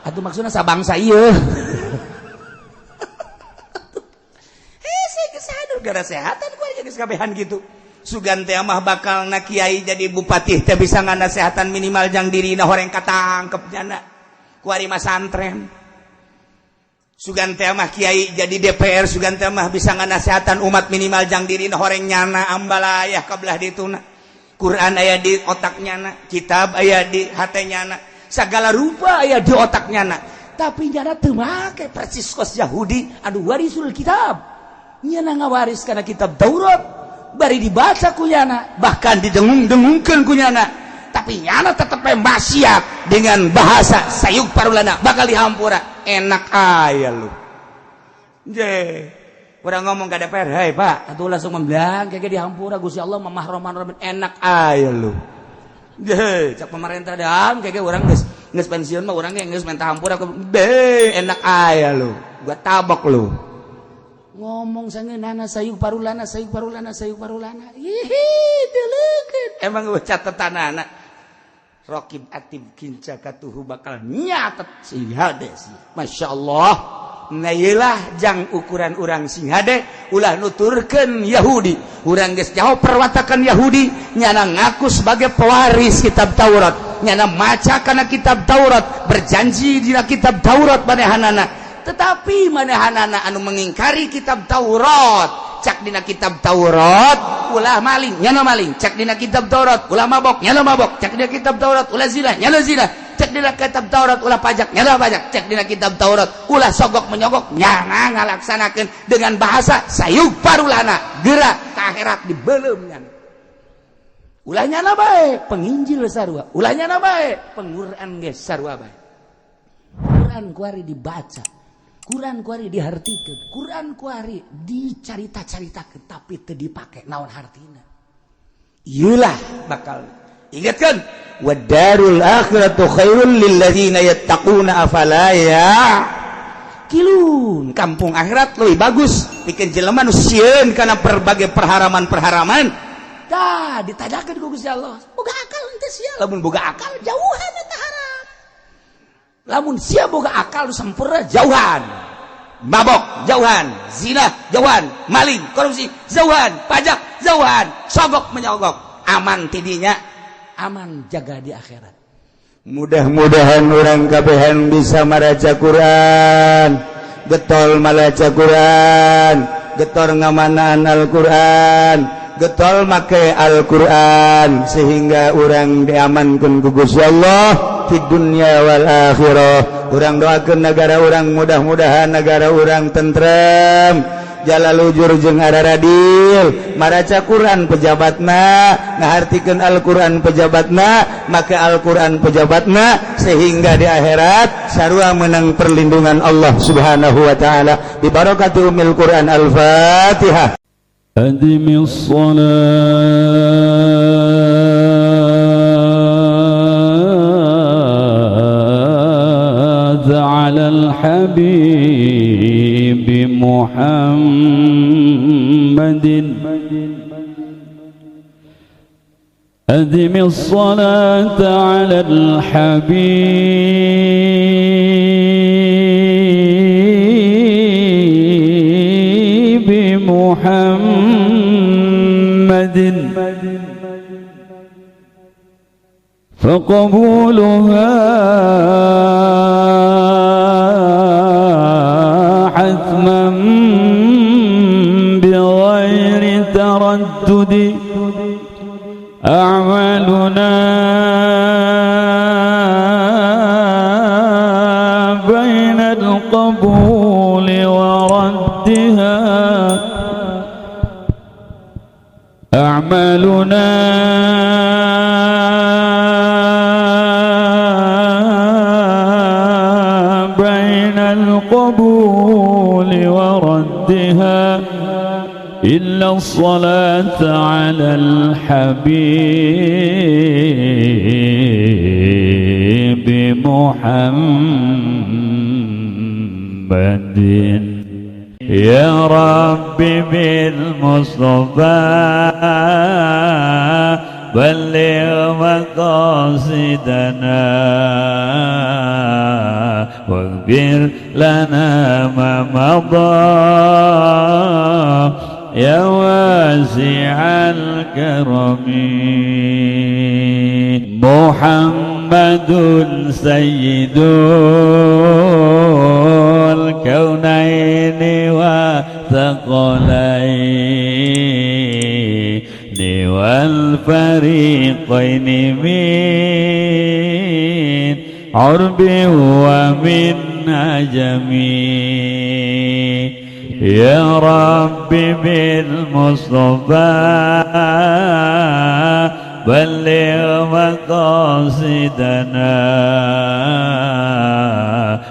Atuh maksudna sabangsa ieu. Gara sehatan ku geus kabehan gitu. Sugan teh mah bakal na kiai jadi bupati teh bisa nganasehatan minimal jang dirina horeng katangkep nyana. Ku ari mah santren. Sugan teh mah kiai jadi DPR, sugan teh mah bisa nganasehatan umat minimal jang dirina horeng nyana ambalayah kabelah dituna. Quran aya di otak nyana, kitab aya di hate nyana, segala rupa aya di otak nyana. Tapi nyana teu make persis kos Yahudi anu warisul kitab. Nyana ngawaris kana kitab Taurat, bari dibaca ku nyana, bahkan didengung-dengungkeun ku nyana. Tapi nyana tetep maksiat dengan bahasa sayughfaru lana bakal dihampura. Enak aya lu. Je. Urang ngomong ke DPR, "Hei Pak," atuh langsung membilang kayak dihampura Gusti Allah mamah roman roman, enak aya lu. Je, cak pemerintah dam kayak urang geus geus pensiun mah urang geus minta hampura, be enak aya lu. Gua tabok lu. Ngomong sangeunana sayughfaru lana sayughfaru lana sayughfaru lana. Hihi, teu. Emang gua catetanana. Rokib atib kinca katuhu bakal nyatet sing hade sih. Masya Allah. Nah, jang ukuran urang sing hade ulah nuturkeun Yahudi. Urang geus jauh perwatakan Yahudi, nyana ngaku sebagai pewaris kitab Taurat, nyana maca kana kitab Taurat, berjanji dina kitab Taurat manehanana. Tetapi manehanana anu mengingkari kitab Taurat. Cak dina kitab Taurat ulah maling, nyana maling. Cak dina kitab Taurat ulah mabok, nyana mabok. Cak dina kitab Taurat ulah zina, nyana zina. Cek dina kitab Taurat ulah pajak, nyana pajak. Cek dina kitab Taurat ulah sogok menyogok, nyana ngalaksanakeun dengan bahasa sayughfaru lana, gerak ke akhirat dibelum nyana. Ulah nyana bae penginjil sarua, ulah nyana bae pengquran ge sarua bae. Quran kuari dibaca, Quran kuari dihartikeun, Quran kuari dicarita-caritakeun, tapi teu dipake naon hartina. Iyalah bakal ingatkan wadarul akhiratu khairul lil ladzina yattaquna afala ya'qilun. Kampung akhirat lebih bagus bikin jelema nu sieun kana berbagai perharaman-perharaman. Tah ditanyakeun ku Gusti Allah, boga akal henteu sia? Lamun boga akal, jauhan eta haram. Lamun sia boga akal sempurna, jauhan mabok, jauhan zina, jauhan maling, korupsi, jauhan pajak, jauhan sogok menyogok, aman tidinya, aman jaga di akhirat. Mudah-mudahan urang kabehan bisa maraca Quran, getol malaca Quran, getol ngamanaan Al-Quran, getol make Al-Quran, sehingga urang diamankan ku Gusti Allah di dunia wal akhirah. Urang doakan negara urang, mudah-mudahan negara urang tentrem, jalalujur jeung araradil. Maraca Quran pejabatna, ngahartikeun Al-Quran pejabatna, make Al-Quran pejabatna, sehingga di akhirat sarua menang perlindungan Allah Subhanahu wa taala bi barakati umil Quran. Al-Fatihah. أدم الصلاة على الحبيب محمد، أدم الصلاة على الحبيب محمد، فقبولها حتما بغير تردد. أعمالنا بين القبول وردها، أعمالنا بين القبول وردها، إلا الصلاة على الحبيب محمد. يا رب بالمصطفى بلغ مقاصدنا واغفر لنا ما مضى يا واسع الكرم. محمد سيد الكون. عرب ومن عجم. يا رب بالمصطفى بلغ مقاصدنا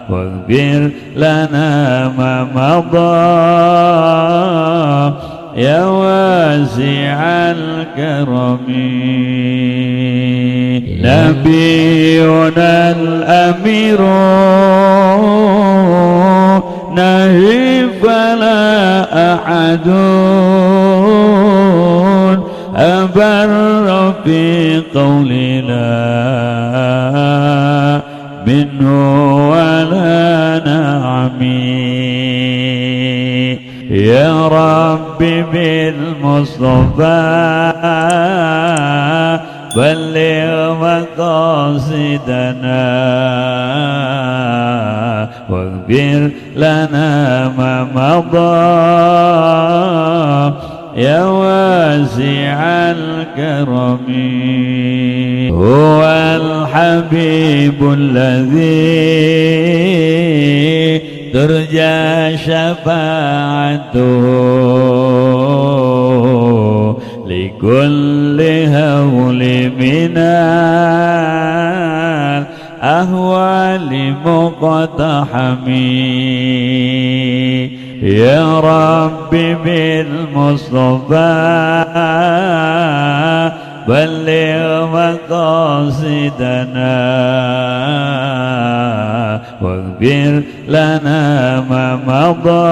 واغفر لنا ما مضى يا واسع الكرم. نبينا الأمير نهي فلا أحد أبر في قولنا منه ولا نعمي. يا رب بالمصطفى بلغ مقاصدنا واغفر لنا ما مضى يا واسع الكرم. هو الحبيب الذي ترجى شفاعته لكل هول من الأهوال مقتحم. يا رب بالمصطفى بلغ مقاصدنا واغفر لنا ما مضى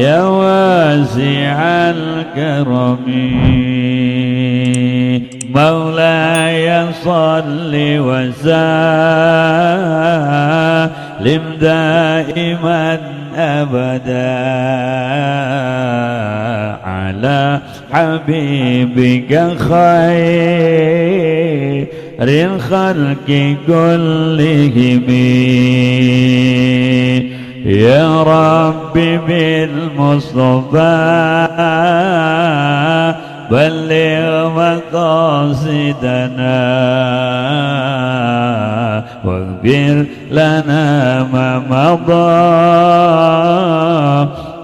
يا واسع الكرم. مولاي صل وسلم دائما أبدا على حبيبك خير الخلق كلهم. يا رب بالمصطفى بلغ مقاصدنا واغفر لنا ما مضى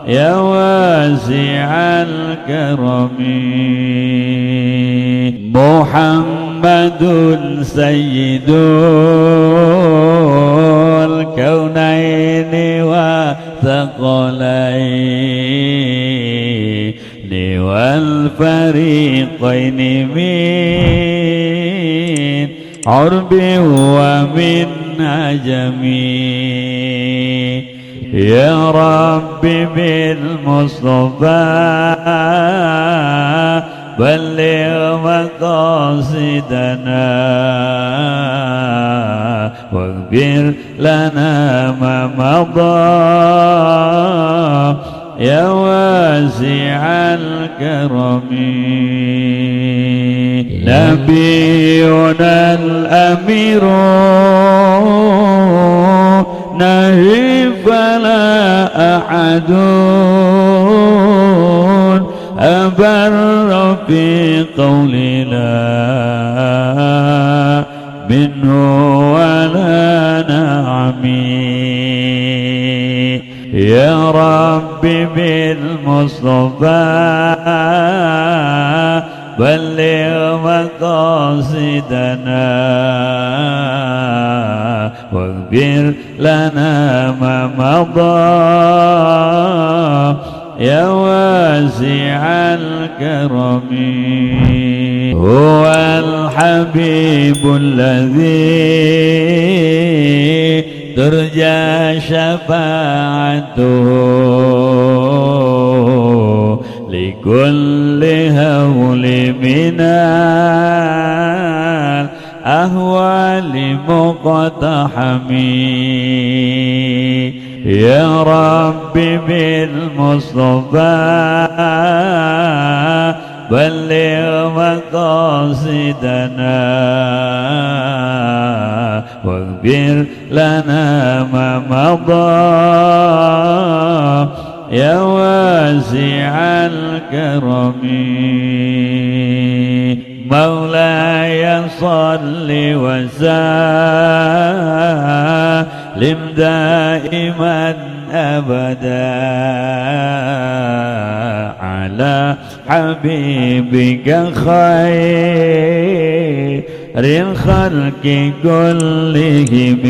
يا واسع الكرم. محمد سيد الكونين والثقلين والفريقين من عرب ومن عجم. يا رب بالمصطفى بلغ مقاصدنا واغفر لنا ما مضى يا واسع الكرم. نبينا الأمير نهي فلا أحد أبر في قولنا منه ولا نعمي. يا رب بالمصطفى بلغ مقاصدنا واغفر لنا ما مضى يا واسع الكرم. هو الحبيب الذي ترجى شفاعته لكل هول من الأهوال مقتحم. يا رب بالمصطفى بلغ مقاصدنا واغفر لنا ما مضى يا واسع الكرم. مولاي صل وسلم دائما أبدا على حبيبك خير الخلق كلهم.